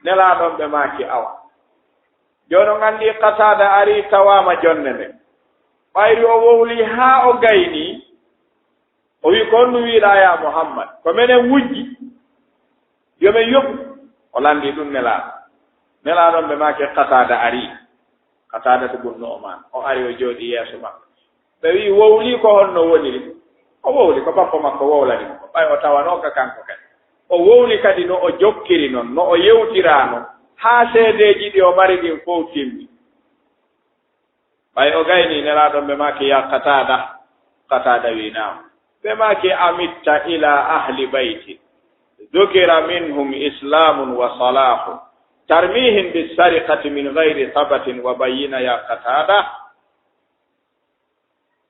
Nelaaɗo on ɓe maaki, awa. Jooni on anndi Qataada arii tawaama jonnde nden. Ɓayri o wowlii haa o gaynii, o wi'i, "Ko honɗum wi'uɗaa yaa Muhammad? Ko menen wujji. Yo men yoɓu." O lanndii ɗum Nelaaɗo. Nelaaɗo on ɓe maaki Qataada arii. Qataadatu bun Nu'maan. O ari o jooɗii yeeso maɓɓe. Ɓe wi'i, "Wowlii ko honno woniri?" O wowli ko bappa makko wowlani mo. Ɓay o tawanoo ka kanko kadi. O wowli kadi no o jokkiri non, no o yewtiraano, haa seedeeji ɗi o mari ɗin fow timmi. Ɓay o gaynii, Nelaaɗo on ɓe maaki, "Yaa Qataada." Qataada wi'i, "Naam." Ɓe maaki, "Amitta ila ahli baytin dhukira minhum islamun wa salahun, tarmihim bissariqati min ghayri thabatin wa bayyina ya Qataada?"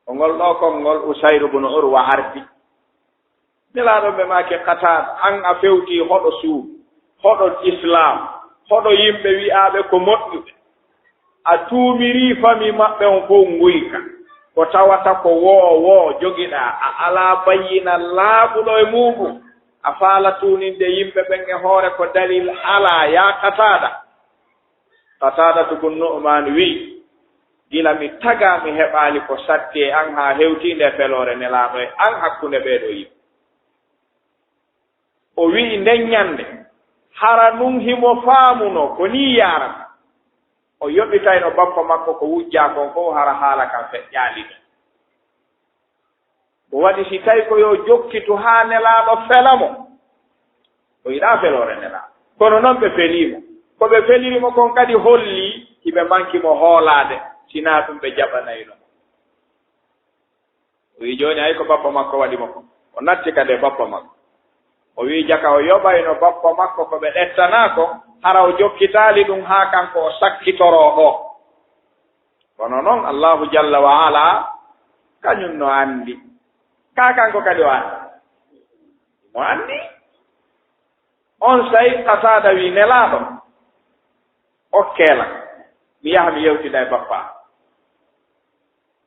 Ko ngol ɗoo konngol Usayru bun Urwa ardi. Nelaaɗo ɓe maaki, "Qataada, an a fewtii hoɗo suudu, hoɗo Islaam, hoɗo yimɓe wi'aaɓe ko moƴƴuɓe. A tuumirii famii maɓɓe on fow nguyka. Ko tawata ko woo woo jogiɗaa, a alaa bayyina laaɓuɗo e muuɗum. A faala tuuninde yimɓe ɓen e hoore ko dalil alaa, yaa Qataada." Qataadatu bun Nu'maan wi'i, "Gila mi tagaa mi heɓaali ko satti e an haa hewtii ndee feloore Nelaaɗo e an hakkunde ɓee ɗoo yimɓe." O wi'i nden ñannde, hara nun himo faamunoo ko nii yaarata. O yoɓitayno bappa makko ko wujjaa kon fof, hara haala kan feƴƴaali ɗum. Ko waɗi si tawi ko yo jokkitu haa Nelaaɗo fela mo, o yiɗaa feloore Nelaaɗo. Kono noon ɓe felii mo. Ko ɓe feliri mo kon kadi hollii hiɓe manki mo hoolaade, sinaa ɗum ɓe jaɓanayno mo. O wi'i, "Jooni ay ko bappa makko waɗi mo ko." O natti kadi e bappa makko. O wi'i, jaka o yoɓayno bappa makko ko ɓe ɗettanaa ko, hara o jokkitaali ɗum haa kanko o sakkitoroo ɗo. Kono noon, Allaahu jalla wa ala, kañum no anndi. Kaa kanko kadi o anndi? Mo anndi. On say Qataada wi'i, "Nelaaɗo, okkee lan. Mi yaha mi yewtida e bappa."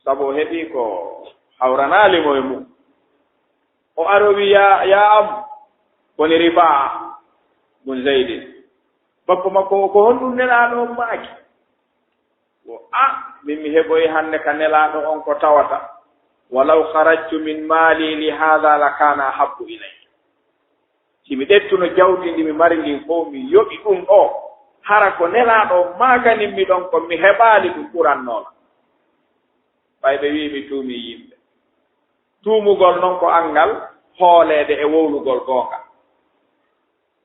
Sabu o heɓii ko hawranaali mo e mum. O ari o wi'i, "Yaa, yaa am, woni Rifaa bun Zeydin. Bappa makko o, ko honɗum Nelaaɗo on maaki?" Ko, "A, min mi heɓoyi hannde ka Nelaaɗo on ko tawata, walaw kharajtu min maali li haadha la kaana ahabbu ilayya." Si mi ƴettuno jawdi ndi mi mari ndin fof, mi yoɓi ɗum ɗo, hara ko Nelaaɗo on maakanin mi ɗon kon mi heɓaali, ɗum ɓurannoo lan. Ɓay ɓe wi'i mi tuumii yimɓe. Tuumugol non ko anngal hooleede e wowlugol goonga.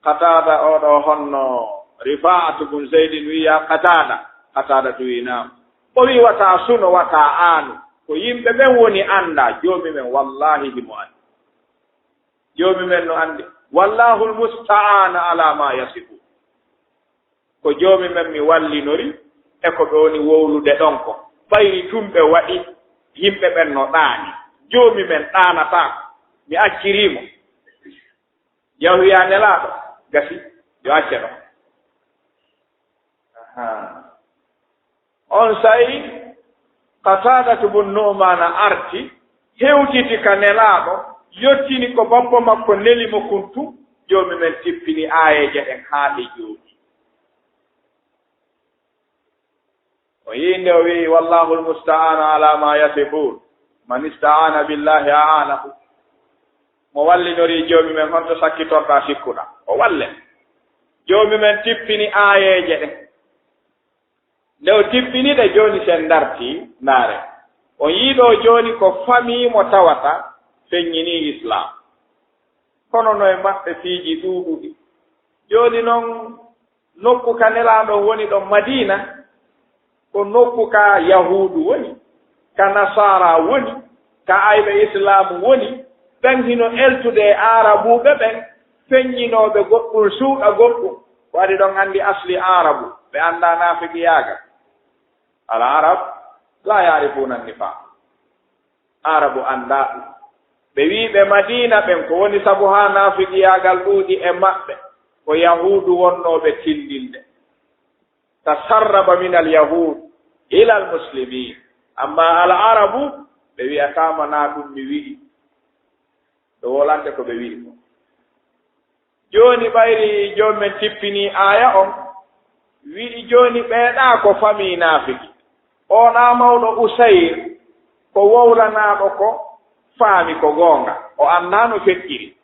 Qataada oo ɗoo honno Rifaa'atu bun Zeydin wi'i, "Yaa Qataada." Qataada tu wi'i, "Naam." O wi'i, "Wata suno, wata aanu. Ko yimɓe ɓen woni anndaa. Joomi men, wallaahi, himo anndi. Joomi men no anndi. Wallaahul musta'aanu alaa maa yasifun." Ko Joomi men mi wallinori e ko ɓe woni wowlude ɗon ko. Ɓayri tun ɓe waɗi yimɓe ɓen no ɗaani. Joomi men ɗaanataako. Mi accirii mo. Yahu wi'a Nelaaɗo, gasi, yo acce ɗon. Ahaa. On say, Qataadatu bun Nu'maana arti, hewtiti ka Nelaaɗo, yottini ko bappa makko neli mo kun tun, Joomi men tippini aayeeje ɗen haa ɗe jooɗi. O yi'i nde o wi'i, "Wallaahu l-musta'aanu alaa maa yasifuun. Man ista'aana billaahi a'aanahu." Mo wallinorii Joomi men, honto sakkitorɗaa sikkuɗaa? O wallen. Joomi men tippini aayeeje ɗen. Nde o tippini ɗe, jooni sen dartii, ndaare. On yi'i ɗoo jooni ko famii mo tawata feññinii Islaam. Kono no e maɓɓe piiji ɗuuɗuɗi. Jooni non, nokku ka Nelaaɗo on woni ɗon Madiina, ko nokku ka Yahuudu woni, ka Nasaara woni, ka ayɓe Islaamu woni, ɓen hino eltude e Aarabuuɓe ɓen, feññinooɓe goɗɗun suuɗa goɗɗun. Ko waɗi ɗon anndi asli Aarabu, ɓe anndaa naafiqiyaagal. Al Arab laa yaarifuuna nifaaq. Aarabu anndaa ɗum. Ɓe wi'i ɓe Madiina ɓen, ko woni sabu haa naafiqiyaagal ɗuuɗi e maɓɓe, ko Yahuudu wonnoo ɓe tindinde. Tasarraba min al Yahuud ila al Muslimiin. Amma al Arabu, ɓe wi'ataama naa ɗum mi wi'i. Ɓe wolante ko ɓe wi'i ko. Jooni ɓayri Joomi men tippinii aaya on, wi'i, jooni ɓeeɗaa ko famii naafiki. Oo ɗaa mawɗo Usayr, ko wowlanaaɗo ko faami ko goonga. O anndaa no feƴƴiri.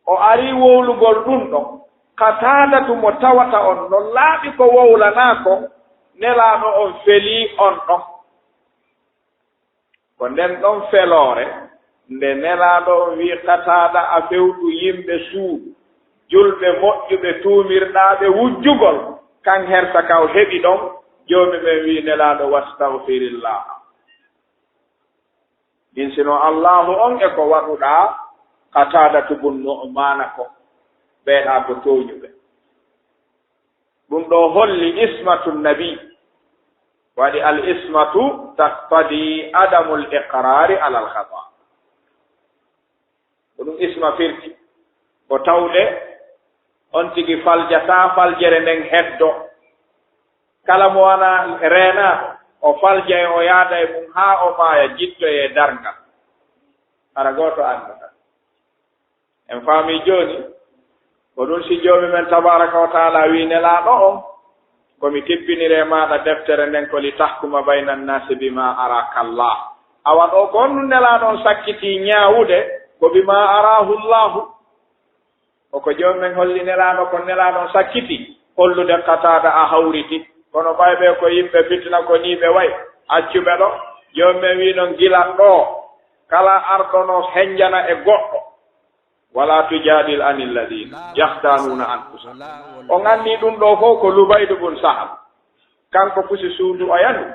O arii wowlugol ɗum ɗon. Qataadatu mo tawata on no laaɓi ko wowlanaa kon, Nelaaɗo on felii on ɗon. Ko nden ɗon feloore, nde Nelaaɗo on wi'i Qataada, a fewtu yimɓe suudu, julɓe moƴƴuɓe tuumirɗaa ɓe wujjugol, kan hersa ka o heɓi ɗon, Joomi men wi'i Nelaaɗo, "Wastagfirillah." Ɗin sino Allaahu on e ko waɗuɗaa Qataadatu bun Nu'maana ko, ɓeeɗaa ko tooñuɓe. Ɗum ɗoo holli ismatu nabi. Waɗi al ismatu taqtadi adamul iqraari alal khata. Ko ɗum isma firti. Ko tawde on tigi faljataa faljere nden heddo. Kala mo wona reenaaɗo, o falja e o yaada e mum haa o maaya, jittoye e darngal. Hara gooto anndataa. En faami jooni, ko ɗum si Joomi men tabaaraka wa taala wi'i Nelaaɗo on, ko mi tippiniri e maaɗa deftere nden ko li tahkuma bayna nnaasi bima araka Allah. Awa ɗoo ko honɗum Nelaaɗo on sakkitii ñaawude? Ko bima arahu Allahu. O ko Joomi men holli Nelaaɗo, ko Nelaaɗo on sakkiti hollude Qataada a hawriti. Kono ɓay ɓe ko yimɓe fitina, ko nii ɓe way. Accu ɓe ɗo. Joom men wii non gila ɗo, kala arɗono henjana e goɗɗo. Wala tujadil anil ladina yahtanuna anfusahum. On anndi ɗum ɗo fof ko Lubaydu bun Sahal. Kanko fusi suudu o yanu,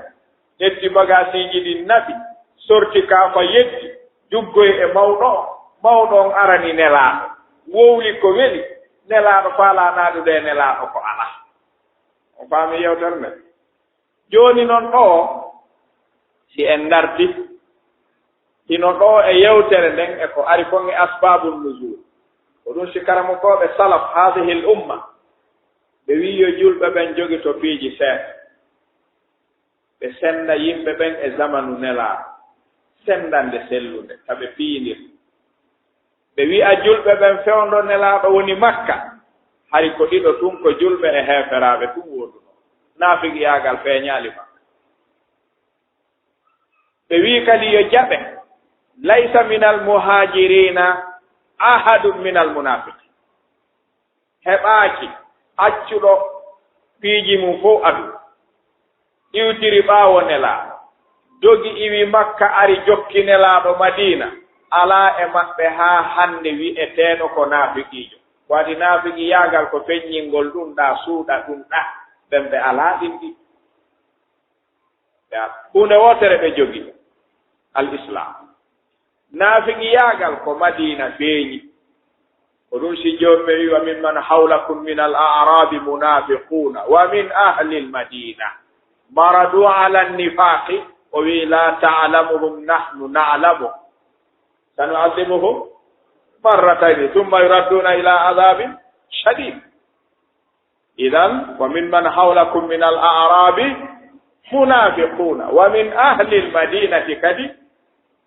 ƴetti bagaasiiji ɗin naɓi, sorti kaafa yeddi, juggoyi e mawɗo o. Mawɗo on arani Nelaaɗo, wowli ko weli, Nelaaɗo faalaa naaɗude e Nelaaɗo ko alaa. On faami yewtere nden? Jooni non ɗo, si en ndarti, hino ɗo e yewtere nden e ko ari kon e asbabun nuzul. Ko ɗum si karamokooɓe salaf hadihil umma, ɓe wi'i yo julɓe ɓen jogito piiji seeɗa. Ɓe senda yimɓe ɓen e zamanu Nelaaɗo, sendande sellunde, ka ɓe piyindir. Ɓe wi'a julɓe ɓen fewndo Nelaaɗo woni Makka, hari ko ɗiɗo tun, ko julɓe e heeferaaɓe tun woodunoo. Naafiqiyaagal feeñaali Makka. Ɓe wi'i kadi yo jaɓe, laysa minal muhaajiriina ahadun minal munaafiqiin. Heɓaaki accuɗo piiji mum fof aduna, iwtiri ɓaawo Nelaaɗo, dogi iwi Makka, ari jokki Nelaaɗo Madiina, alaa e maɓɓe haa hannde wi'eteeɗo ko naafiqiijo. Ko waɗi naafiqiyaagal ko feññingol ɗum ɗaa, suuɗa ɗum ɗaa, ɓen ɓe alaa ɗin ɗi. Huunde wootere ɓe jogi, al Islam. Naafiqiyaagal ko Madiina feeñi. Ko ɗum si Joomi ɓe wi'i, "Wa mimman hawlakum minal a'raabi munaafiquuna, wa min ahlil madiina maradu ala nnifaaqi." O wi'i, "Laa ta'lamuhum nahnu na'lamuhum. Sanu'adhibuhum marratayni, thumma yuradduuna ila adhaabin shadiid." Idan, "Wa mimman hawlakum minal a'raabi munaafiquuna, wa min ahlil madiinati kadi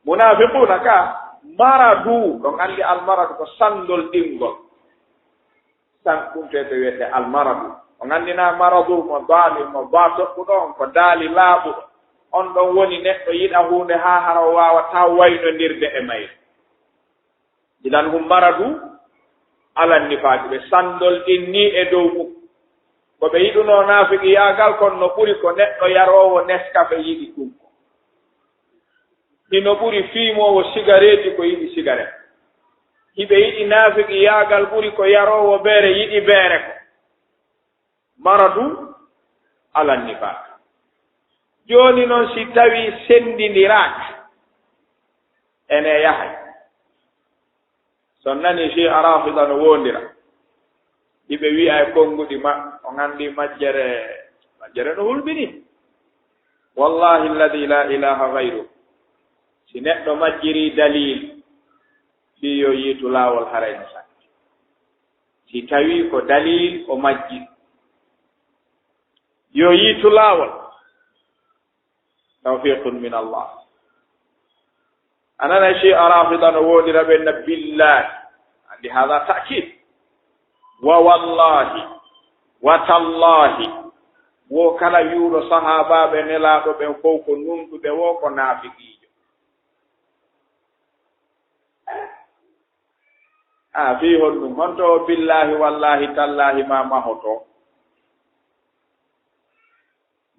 munaafiquuna." Ka maradu, on anndi almaradu ko sanndol ɗinngol. San-, ɗum tete wiyete almaradu. On anndi na maradu mo daali, mo ba toɗɗuɗo on, ko daali laaɓuɗo. On ɗon woni neɗɗo yiɗa huunde haa hara o waawataa waynondirde e mayre. Idan hum maradu ala nifaaqi, ɓe sanndol ɗinni e dow mum. Ko ɓe yiɗunoo naafiqiyaagal kon no ɓuri ko neɗɗo yaroowo Nescafe yiɗi ɗum ko. Hino ɓuri fiimoowo sigareeti ko yiɗi sigaret. Hiɓe yiɗi naafiqiyaagal ɓuri ko yaroowo beere yiɗi beere ko. Maradu ala nifaaq. Jooni non, si tawii senndindiraaka, ene yahay. So on nanii Shi'a Rafida no woondira, hiɓe wi'a e konnguɗi maɓɓe, on anndi majjere, majjere no hulɓini. Wallahi alladhi la ilaha ghayru. Si neɗɗo majjirii dalil, fii yo yiitu laawol, haray no sanki. Si tawii ko dalil o majji, yo yiitu laawol. Tawfiqun min Allah. A nanay Shi'a Rafida no woondira ɓen na billahi. Anndi hada ta'kid. Wa wallahi, wa tallahi. Wo kala wi'uɗo sahaabaaɓe Nelaaɗo ɓen fow ko nunɗuɓe, wo ko naafiqiijo. A fii honɗum? Honto o billahi, wallahi, tallahi ma mahoto?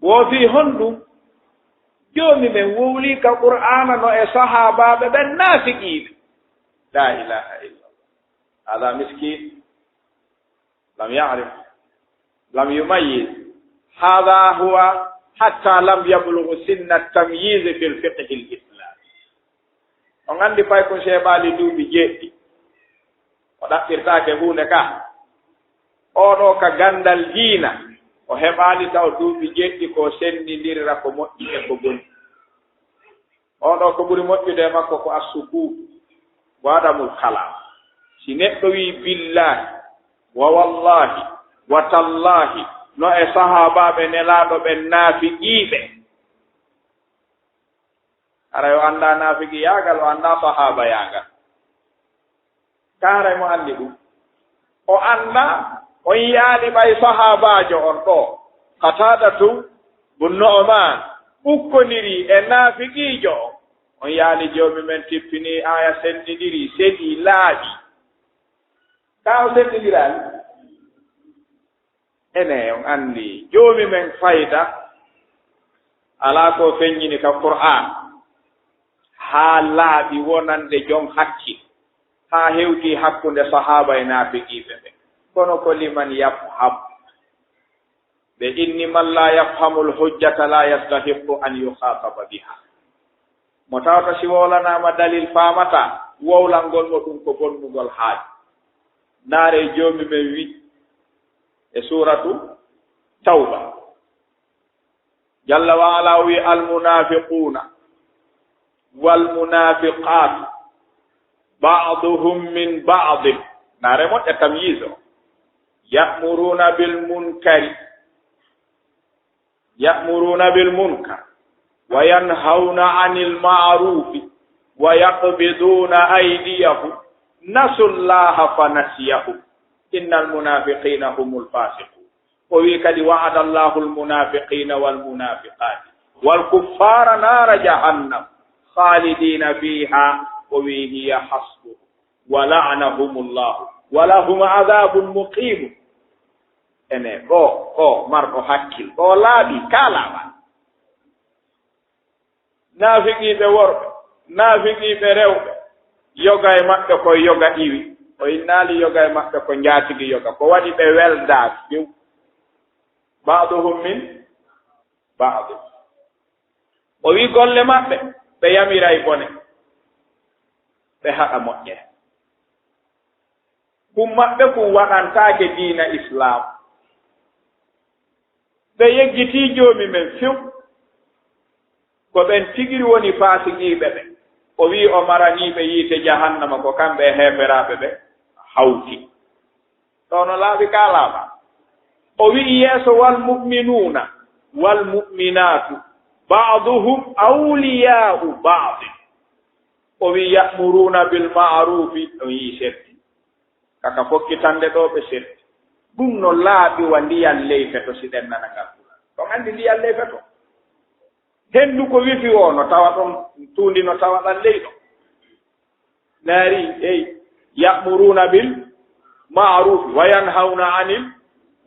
Wo fii honɗum? Joomi men wowlii ka Qur'aana no e sahaabaaɓe ɓen naafiqiiɓe. La ilaha illallah. Hada miskin. Lam ya'rif. Lam yumayyiz. Hada huwa hatta lam yablugh sinna tamyiz fil fiqh al islam. On anndi paykun Seeɓaali duuɓi jeeɗiɗi, o ɗaɓɓirtaake huunde ka. Oo ɗoo ka ganndal diina, o heɓaali taw duuɓi jeeɗiɗi ko senndindirira ko moƴƴi e ko boni. Oo ɗoo ko ɓuri moƴƴude e makko ko assukuut, wa adamul kalaam. Si neɗɗo wi'i billaahi, wa wallaahi, wa tallaahi, no e sahaabaaɓe Nelaaɗo ɓen naafiqiiɓe. Haray o anndaa naafiqiyaagal, o anndaa sahaabayaagal. Ka haray mo anndi ɗum? O anndaa, on yi'aali ɓay sahaabaajo on ɗoo, Qataadatu bun Nu'maan, ukkondirii e naafiqiijo on. On yi'aali Joomi men tippinii aaya, senndindirii, seɗii, laaɓi. Ka o senndindiraali? Ene on anndi Joomi men fayda alaa ko feññini ka Qur'aan haa laaɓi wonande jon hakkil, haa hewtii hakkunde sahaaba e naafiqiiɓe ɓen. Kono ko liman yafham. Ɓe inni man laa yafhamul hujjata laa yastahiqqu an yukhaataba biha. Mo tawata si wowlanaama dalil faamataa, wowlangol mo ɗum ko bonnugol haaju. Ndaaree Joomi men wi e suuratu Tawba. Jalla wa ala o wi, "Almunafiquna walmunafiqatu ba'duhum min ba'din." Ndaaree moƴƴa tamyiz o. "Ya'muruna bil munkari, ya'muruna bil munkar, wa yanhawna anil ma'rufi, wa yaqbiduna aydiyahum, nasu llaha fa nasiyahum, innal munafiqina humul fasiqun." O wi kadi, "Wa'ada llahu almunafiqina walmunafiqati walkuffara nara jahannam khalidina fiha." O wi, "Hiya hasbuhum wa la'anahum llahu wa lahum adhabun muqimun." Ene ɗo, ɗo marɗo hakkil, ɗo laaɓi, ka laaɓa. Naafiqiiɓe worɓe, naafiqiiɓe rewɓe, yoga e maɓɓe ko yoga iwi. O innaali yoga e maɓɓe ko njaatigi yoga. Ko waɗi ɓe weldaaki few. Ba'duhum min ba'd. O wi golle maɓɓe, ɓe yamiray bone, ɓe haɗa moƴƴere. Kun maɓɓe kun waɗantaake diina Islaam. Ɓe yeggitii Joomi men few. Ko ɓen tigiri woni faasiqiiɓe ɓe. O wi'i o maranii ɓe yiite jahannama, ko kamɓe e heeferaaɓe ɓe hawti. Ɗo no laaɓi ka laaɓa. O wi'i yeeso, "Wal mu'minuuna wal mu'minaatu ba'duhum awliyaa'u ba'd." O wi'i, "Ya'muruuna bil ma'ruufi." O yi'i serti. Kaka fokkitande ɗo ɓe serti. Ɗum no laaɓi wa ndiyan ley feto, si ɗen nana ngal Qur'an. On anndi ndiyan ley feto? Henndu ko wifi o no tawa ɗon, tuundi no tawa ɗan ley ɗon. Naari, ey, "Ya'muruuna bil ma'ruufi wa yanhawna anil,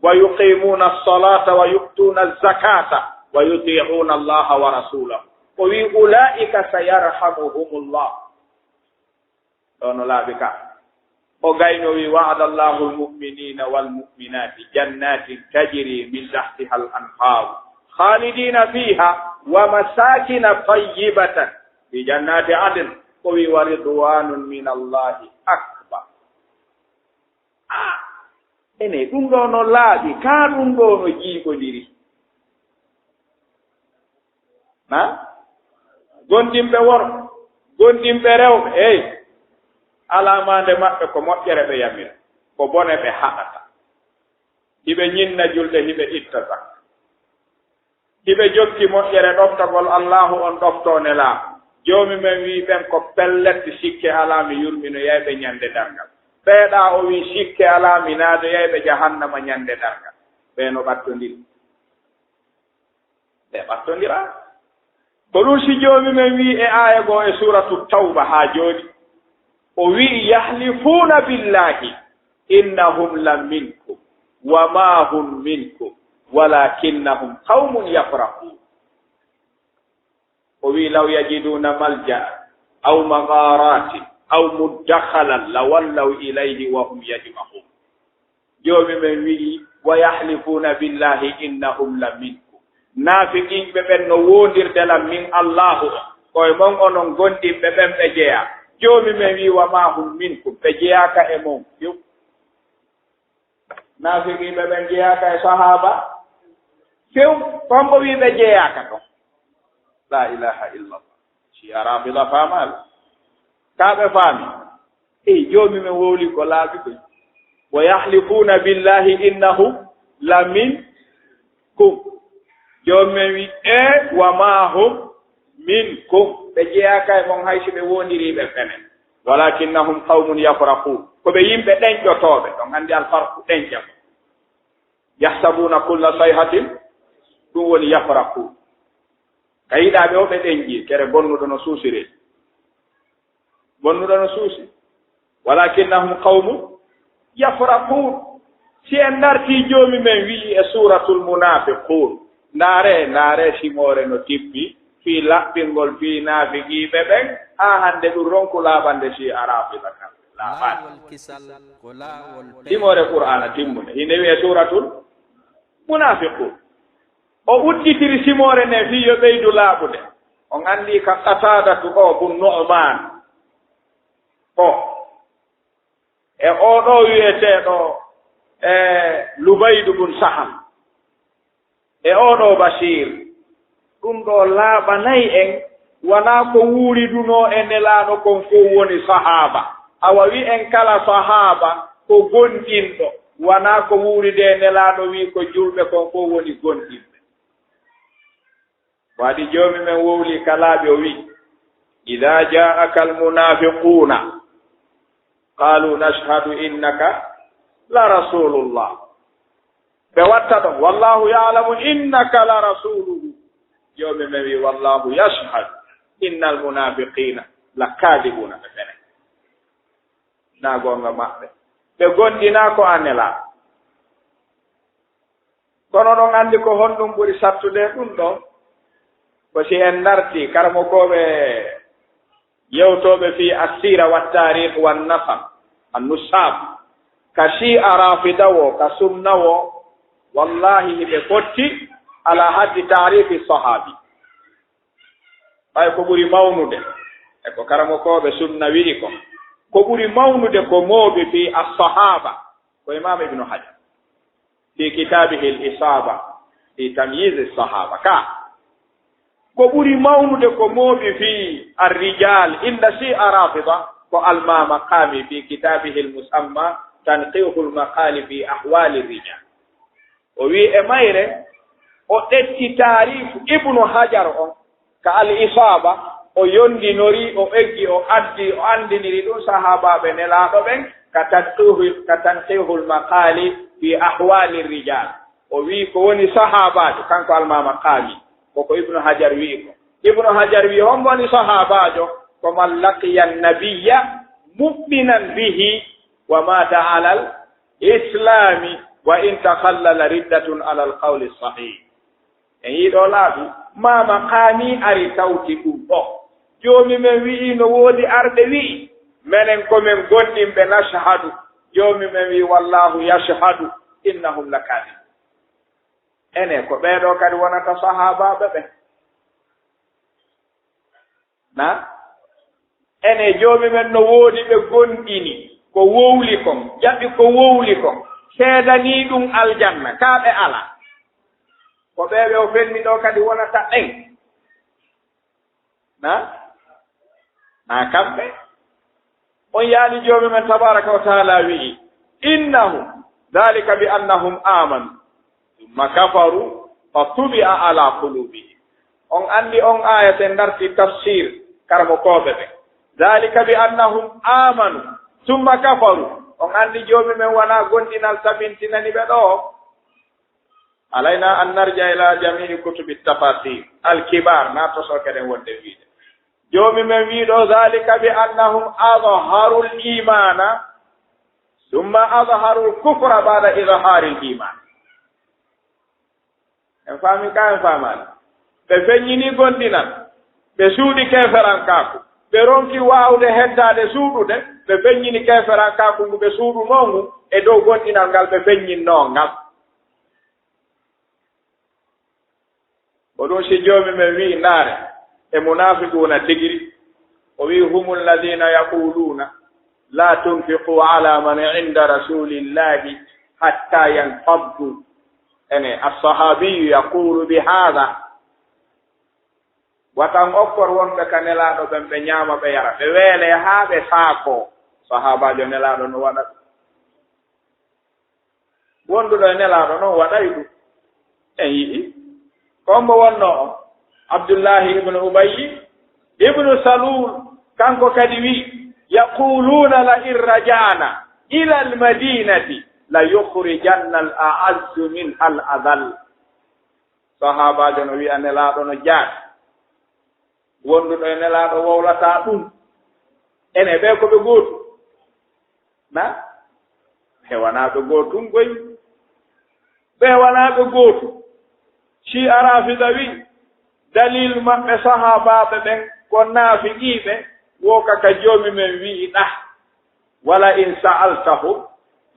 wa yuqiimuuna as-salaata wa yu'tuuna az-zakaata wa yutii'uuna Allaha wa rasuulahu." O wi'i, "Ulaa'ika sayarhamuhumullah." Ɗo no laaɓi ka. O gayno wi, "Wa'ada Allahu al-mu'minina wal mu'minati jannatin tajri min tahtiha al-anharu khalidina fiha wa masakina tayyibatan fi jannati adn." O wi, "Wa ridwanun min Allahi akbar." Ah, ene ɗum ɗo no laaɓi, ka ɗum ɗo no jiiɓondiri. Na? Gondimɓe worɓe, gondimɓe rewɓe, ey, alaa maande maɓɓe ko moƴƴere ɓe yamira, ko bone ɓe haɗata. Hiɓe ñinna julde, hiɓe itta zakka. Hiɓe jokki moƴƴere ɗoftagol Allaahu on ɗoftoo nelaaɗo. Joomi men wi'i ɓen ko pellet, sikke alaa mi yurminoyay ɓe ñande darngal. Ɓeeɗa o wi'i sikke alaa mi naadoyay ɓe jahannama ñande darngal. Ɓe no ɓattondiri. Ɓe ɓattondira. Ko ɗum si Joomi men wi'i e aaya goo e Suuratu Tawba haa jooni. O wi'i, "Yahlifuuna billahi innahum la minkum wa ma hum minkum walakinnahum qawmun yafraqun." O wi'i, "Law yajiduna malja'a aw magharatin aw mudakhalan lawallaw ilayhi wa hum yajmahun." Joomi men wi'i, "Wa yahlifuuna billahi innahum la minkum." Naafiqiiɓe ɓen no woondirde lan min Allaahu on, ko e mon onon gondimɓe ɓen ɓe jeyaa. Joomi men wi'i, "Wa ma hum minkum," ɓe jeyaaka e mon few. Naafiqiiɓe ɓen jeyaaka e sahaaba few, kon ko wi'i ɓe jeyaaka ton. La ilaha illallah. Si a Rafida faamaali. Ka ɓe faami. Ey, Joomi men wowli ko laaɓi koy. "Wa yahlifuuna billahi innahum la minkum." Joomi men wi, "E, wa ma hum minkum." Ɓe jeyaaka e mon hay si ɓe wondiri ɓe fenen. "Walakinnahum qawmun yafraqun." Ko ɓe yimɓe ɗenƴotooɓe. Ɗon anndi alfarqu ɗenƴa. "Yahsabuna kulla sayhatin." Ɗum woni yafraqun. Ka yiɗaaɓe o ɓe ɗenƴi, kere bonnuɗo no suusire. Bonnuɗo no suusi. "Walakinnahum qawmun yafraqun." Si en dartii, Joomi men wi'i e Suuratul Munaafiquun, ndaaree, ndaaree simoore no tippi fii laɓɓingol fii naafiqiiɓe ɓen, haa hannde ɗun ronku laaɓande Sii'a Raafida kan. Laaɓaali. Simoore Qur'aana timmunde, hinde wi'ee Suuratul Munaafiquun. O udditiri simoore nden fii yo ɓeydu laaɓude. On anndii ka Qataadatu o bun Nu'maan o, e oo ɗoo wi'eteeɗo, e Lubaydu bun Saham, e oo ɗoo Basiir, ɗun ɗoo laaɓanay en, wanaa ko wuuridunoo e Nelaaɗo kon fow woni sahaaba. Awa wi'en kala sahaaba ko gomɗinɗo, wanaa ko wuuridi e Nelaaɗo wi'i ko julɓe kon fow woni gomɗinɓe. Waɗi Joomi men wowli ka laaɓi, o wi'i, "Idaa jaa'aka al-munaafiquuna, qaaluu nashhadu innaka la rasuulullah." Ɓe watta ɗon, "Wallaahu ya'lamu innaka la rasuuluhu." Joomi men wi'i, "Wallaahu yashhadu innal munaafiqiina la kaadibuuna." Ɓe fene. Naa goonga maɓɓe. Ɓe gomɗinaa ko a nelaaɗo. Kono oɗon anndi ko honɗun ɓuri sattude e ɗun ɗon? Ko si en dartii karamokooɓe yewtooɓe fii assiira wa taariikh wa nasab, annusab, ka Sii'a Raafida woo, ka sunna woo, wallaahi hiɓe fotti ala haddi taariifi sahaabi. Ɓay ko ɓuri mawnude, e ko karamokooɓe sunna wi'i kon, ko ɓuri mawnude ko mooɓi fii as-sahaaba, ko Imaam Ibnu Hajar, fii kitaabihi al-Isaaba fii tamyiizi as-sahaaba. Ka ko ɓuri mawnude ko mooɓi fii ar-rijaal inda Sii'a Raafida, ko al-Mamaqaami fii kitaabihi al-musammaa Tanqiihul Maqaali fii Ahwaali Rijaal. O wi'i e mayre, o ƴetti taariifu Ibnu Hajar on ka Al-Isaaba, o yondinori, o eggi, o addi, o anndiniri ɗun sahaabaaɓe Nelaaɗo ɓen ka Tanqiihu-, ka Tanqiihul Maqaali fii Ahwaali Rijaal. O wi'i ko woni sahaabaajo, kanko Al-Mamaqaami, ko ko Ibnu Hajar wi'i ko. Ibnu Hajar wi'i, hombo woni sahaabaajo? Ko man laqiya nabiyya mu'minan bihi wa maata alal islaami wa in takhallala riddatun alal qawli sahih. En yi'i ɗoo laaɓi, Mamaqaami ari tawti ɗun ɗoo. Joomi men wi'i no woodi arɓe wi'i, menen ko men gomɗinɓe, nashhadu. Joomi men wi'i, "Wallaahu yashhadu innahum lakaadibun." Enen ko ɓee ɗoo kadi wonata sahaabaaɓe ɓen. Na? Enen Joomi men no woodi ɓe gomɗini ko wowli kon, jaɓi ko wowli kon, seedanii ɗun aljanna, kaa ɓe alaa. Ko ɓee ɓe o felmi ɗoo kadi wonata ɓen. Na? Na kamɓe? On yaani Joomi men tabaaraka wa ta'aala wi'i, "Innahum, dhalika bi annahum aamanu, thumma kafaru, fa tubi'a ala qulubihim." On anndi on aaya, si en dartii tafsiir karamokooɓe ɓen. "Dhalika bi annahum aamanu, thumma kafaru." On anndi Joomi men wanaa gomɗinal tabintinani ɓe ɗoo. Alaynaa an narji'a ilaa jamii kutubi tafasiir al-kibaar, na tosoo kadi wonde wi'ude. Joomi men wi'i ɗoo, "Dhalika bi annahum azharul iimaana, thumma azharul kufra ba'da izhaaril iimaan." En faami ka, en faamaali? Ɓe feññini gomɗinal, ɓe suuɗi keeferankaaku, ɓe ronki waawude heddaade suuɗude, ɓe feññini keeferankaaku ngu ɓe suuɗunoo ngu e dow gomɗinal ngal ɓe feññinnoo ngal. Ko ɗun si Joomi men wi'i, ndaare, e munaafiquuna tigiri, o wi'i, "Humu alladhiina yaquuluuna laa tunfiquu alaa man inda rasuulillaahi hattaa yanfaddu." Ene, as-sahaabiyyu yaquulu bi haadha. Wata on okkor wonɓe ka Nelaaɗo ɓen, ɓe ñaama, ɓe yara, ɓe weelee haa ɓe saakoo. Sahaabaajo Nelaaɗo no waɗa ɗun. Wonduɗo e Nelaaɗo non waɗay ɗun. En yi'i. Ko hombo wonnoo on? Abdullaahi ibnu Ubayyi ibnu Saluul. Kanko kadi wi'i, "Yaquuluuna la in raja'naa ilal madiinati la yukhrijanna al a'azzu minhal adhall." Sahaabaajo no wi'a Nelaaɗo no jaati. Wonduɗo e Nelaaɗo wowlataa ɗun. Ene ɓee ko ɓe gootu? Na? Hewanaa ɓe gootun koy. Ɓe wanaa ɓe gootu. Shi'a Rafida wi, dalil maɓɓe sahaabaaɓe ɓen ko naafiqiiɓe, wo ka ka Joomi men wi'i ɗah. "Wala in sa'altahum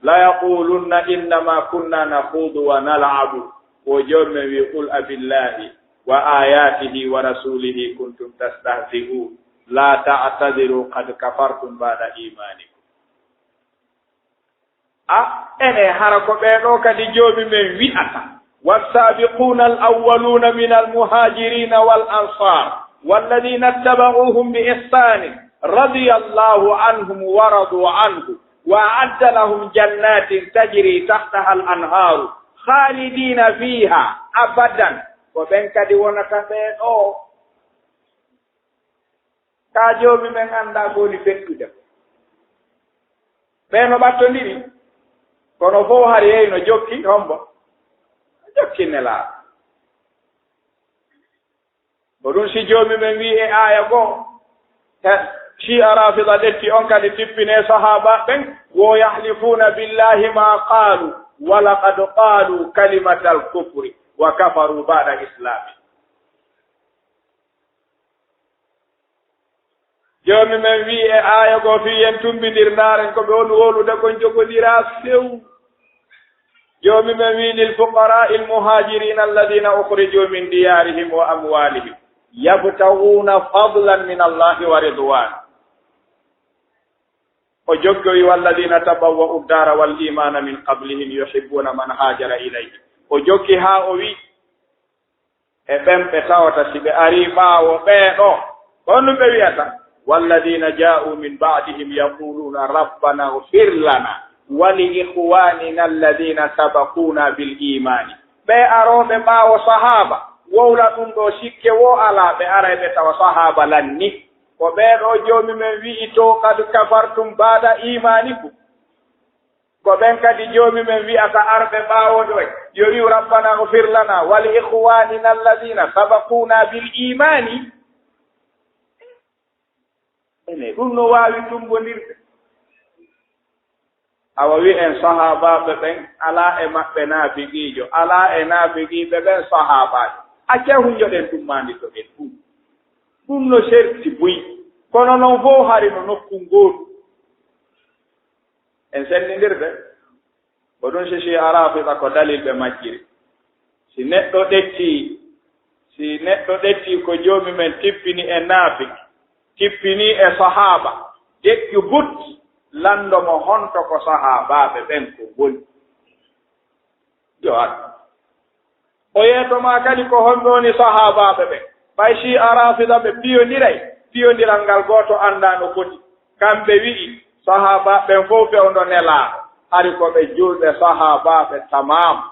la yaqulunna innama kunna nakhudu wa nal'abu." Wo Joomi men wi, "Qul abillahi wa ayatihi wa rasulihi kuntum tastahzi'un. La ta'tadiru qad kafartum ba'da imanikum." A, ene hara ko ɓee ɗoo kadi Joomi men wi'ata, "والسابقون الأولون من المهاجرين والأنصار والذين اتبعوهم بإحسان رضي الله عنهم ورضوا عنه وأعد لهم جنات تجري تحتها الأنهار خالدين فيها أبدا." Ko ɓen kadi wonata ɓee ɗoo. Ka Joomi men anndaa ko woni fettude ko. Ɓee no ɓattondiri, kono fow hari hey no jokki hombo? Jokki Nelaaɗo. Ko ɗum si Joomi men wi'i e aaya goo, he, Shi'a Rafida ɗetti on kadi tippine sahaaba ɓen, "Wo yahlifuuna billahi ma qaalu, wa laqad qaalu kalimatal kufri, wa kafaru ba'da islami." Joomi men wi'i e aaya goo fii yen tumbindir ndaaren ko ɓe woni wowlude kon jogondiraa few. Joomi men wi'i, "Lil fuqaraa'il muhaajiriina alladhiina ukhrijuu min diyaarihim wa amwaalihim yabtaghuuna fadlan min Allahi wa ridwaana." O jokki o wi'i, "Walladhiina tabawwa'u ad-daara wal iimaana min qablihim yuhibbuuna man haajara ilayhim." O jokki haa o wi'i, e ɓen ɓe tawata si ɓe arii ɓaawo ɓee ɗoo, ko honɗum ɓe wi'ata? "Walladhiina jaa'uu min ba'dihim yaquuluuna rabbana ighfir lana wa li ikhwaanina alladhiina sabaquuna bil iimaani." Ɓee arooɓe ɓaawo sahaaba, wowla ɗum ɗoo sikke woo alaa, ɓe aray ɓe tawa sahaaba lanni. Ko ɓee ɗoo Joomi men wi'i to, "Qad kafartum ba'da iimaanikum." Ko ɓen kadi Joomi men wi'ata arɓe ɓaawo ɗoo, yo wi'u, "Rabbana ighfir lana wa li ikhwanina alladhina sabaquna bil imani." Ene, ɗum no waawi tumbondirde. Awa wi'en sahaabaaɓe ɓen alaa e maɓɓe naafiqiijo, alaa e naafiqiiɓe ɓen sahaabaajo. Accee hunjoɗen ɗum maanditoɗen ɗum. Ɗum no serti buy. Kono non fow hari no nokku ngootu. En senndindirde, ko ɗum si Shi'a Rafida ko dalil ɓe majjiri. Si neɗɗo ɗetti, si neɗɗo ɗetti ko Joomi men tippini e naafik, tippini e sahaaba, deƴƴu but, lanndo mo honto ko sahaabaaɓe ɓen ko ngoni. Yo ar. O yeeto maa kadi ko honɓe woni sahaabaaɓe ɓen. Ɓay Shi'a Rafida ɓe piyondiray, piyondiral ngal gooto anndaa no foti. Kamɓe wi'i, sahaabaaɓe ɓen fow fewndo Nelaaɗo. Hari ko ɓe julɓe sahaabaaɓe tamaam.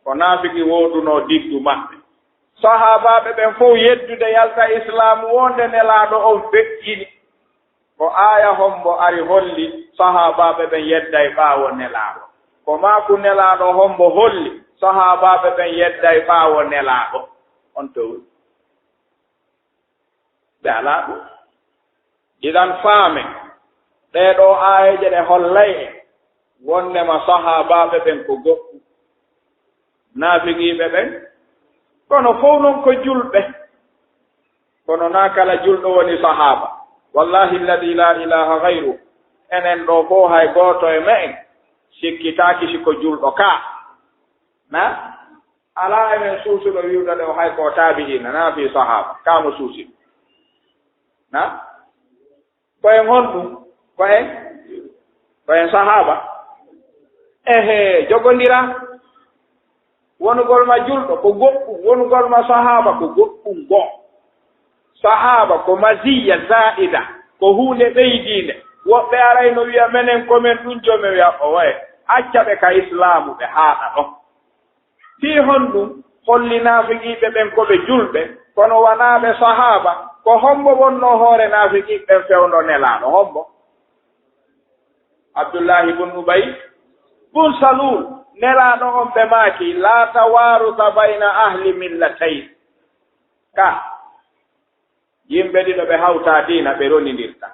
Ko naafiki woodunoo diggu maɓɓe. Sahaabaaɓe ɓen fow yeddude yalta Islaamu woo nde Nelaaɗo on feƴƴini. Ko aaya hombo ari holli sahaabaaɓe ɓen yedday ɓaawo Nelaaɗo? Ko maaku Nelaaɗo hombo holli sahaabaaɓe ɓen yedday ɓaawo Nelaaɗo? On towri. Ɓe alaa ɗum. Idan faamen, ɗee ɗoo aayeeje ɗe hollay en wonnema sahaabaaɓe ɓen ko goɗɗum. Naafiqiiɓe ɓen, kono fow non ko julɓe. Kono naa kala julɗo woni sahaaba. Wallahi alladhi la ilaha ghayru, enen ɗoo fow hay gooto e me'en sikkitaaki si ko julɗo kaa. Na? Alaa e men suusuɗo wi'uɗo ɗe o hay ko taabi'iina, naa fii sahaaba, kaa mo suusi. Na? Ko en honɗum? Ko en? Ko en sahaaba? Ehe, jogondiraa. Wonugol ma julɗo ko goɗɗum, wonugol ma sahaaba ko goɗɗum goo. Sahaaba ko maziyya zaa'ida, ko huunde ɓeydiinde. Woɓɓe arayno wi'a, "Menen ko men ɗum jomi," wi'a, "Owe, acca ɓe ka Islaamu, ɓe haaɗa ɗon." Fii honɗum holli naafiqiiɓe ɓen ko ɓe julɓe, kono wanaa ɓe sahaaba? Ko hombo wonnoo hoore naafiqiiɓe ɓen fewndo Nelaaɗo? Hombo? Abdullahi bun Ubay bun Salul. Nelaaɗo on ɓe maaki, "La tawaarusa bayna ahli millatayn." Ka yimɓe ɗiɗo ɓe hawtaa diina, ɓe ronindirta.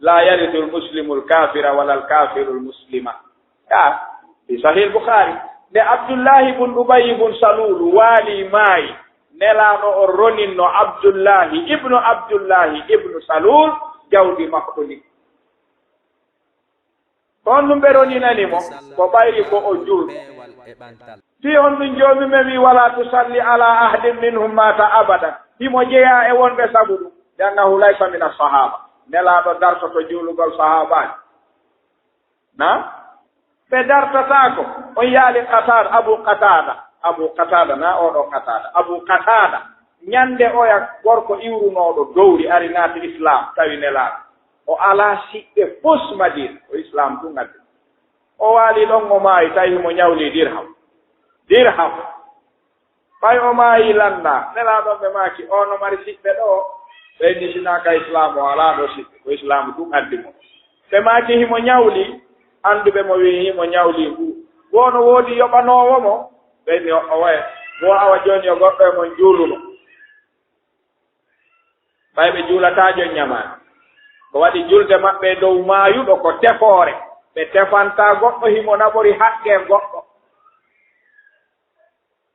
"La yarisul muslimul kafira wala al kafirul muslima." Ka fi Sahih Bukhari. Nde Abdullahi bun Ubayy bun Saluulu waali maayi, Nelaaɗo on roninno Abdullahi ibnu Abdullahi ibnu Saluul jawdi makko ndin. Ko honɗun ɓe roninani mo? Ko ɓayri ko o juulɗo. Fii honɗun Joomi men wi'i, "Walaa tusalli alaa ahadin minhum maata abadan." Himo jeyaa e wonɓe sabu ɗun. "Li annahu laysa mina sahaaba." Nelaaɗo dartoto juulugol sahaabaajo. Na? Ɓe dartataako. On yaali Qataada, Abu Qataada. Abu Qataada, na oo ɗoo Qataada. Abu Qataada. Ñande oya gorko iwrunooɗo dowri ari naati Islaam, tawi Nelaaɗo. O alaa siɓɓe fus Madiina. Ko Islaam tun addi. O waali ɗon, o maayi, tawi himo ñawli dirham. Dirham. Ɓay o maayi lannda, Nelaaɗo on ɓe maaki, "Oo no mari siɓɓe ɗoo?" Ɓe inni, "Sinaa ka Islaamu, o alaa ɗoo siɓɓe, ko Islaamu tun addi mo." Ɓe maaki, "Himo ñawli?" Annduɓe mo wi'i, "Himo ñawli ngu." Wo no woodi yoɓanoowo mo? Ɓe inni, "O, o waye." Wo awa jooni yo goɗɗo e mon juuluno. Ɓay ɓe juulataa jon ñamaani. Ko waɗi julde maɓɓe dow maayuɗo ko tefoore. Ɓe tefantaa goɗɗo himo naɓori haqqee goɗɗo.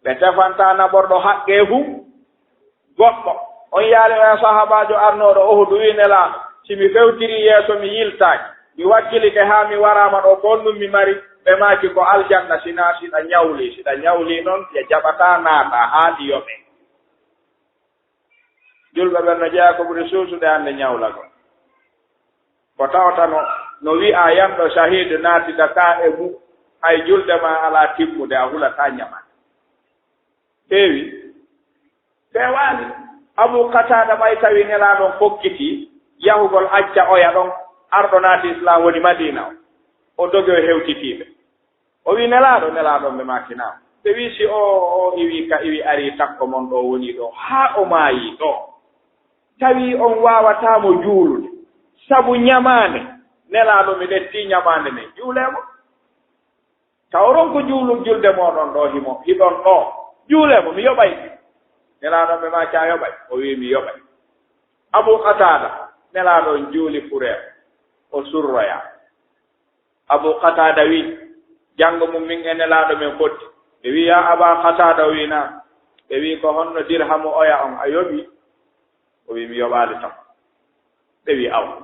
Ɓe tefantaa naɓorɗo haqqee fuu goɗɗo. On yaali oya sahaabaajo arnooɗo Uhudu wi'i Nelaaɗo, "Si mi fewtirii yeeso mi yiltaaki, mi wakkilike haa mi waraama ɗoo, ko honɗun mi mari?" Ɓe maaki, "Ko aljanna, sinaa si ɗa ñawli. Si ɗa ñawli non, ya jaɓataa naataa haa ɗi yoɓee." Julɓe ɓen no jeyaa ko ɓuri suusude hannde ñawlagol. Ko tawata no, no wi'aa yanɗo shahiidu naatidata e mun, hay julde maa alaa timmude, a hulataa ñamaande. Feewi? Feewaani. Abu Qataada ɓay tawi Nelaaɗo on fokkitii yahugol acca oya ɗon, arɗo naati Islaam woni Madiina on. O dogi o hewtitii ɓe. O wi'i, "Nelaaɗo, Nelaaɗo," ɓe maaki, "Naam." Ɓe wi'i, "Si o, o iwii ka iwi arii takko mon ɗoo woni ɗoo, haa o maayii ɗoo, tawi on waawataa mo juulude, sabu ñamaande, Nelaaɗo, mi ƴettii ñamaande nden, juulee mo. Taw ronku juulu-, julde mooɗon ɗoo, himo, hiɗon ɗoo, juulee mo, mi yoɓay." Nelaaɗo ɓe maaki, "A yoɓay?" O wi'i, "Mi yoɓay." Abu Qataada, Nelaaɗo on juuli furee, o surroyaa. Abu Qataada wi'i, "Janngo mun min e Nelaaɗo men fotti." Ɓe wi'i, "Yaa Aba Qataada," o wi'i, "Naam." Ɓe wi'i, "Ko honno dirhamu oya on, a yoɓii?" O wi'i, "Mi yoɓaali taw." Ɓe wi'i, "Awa."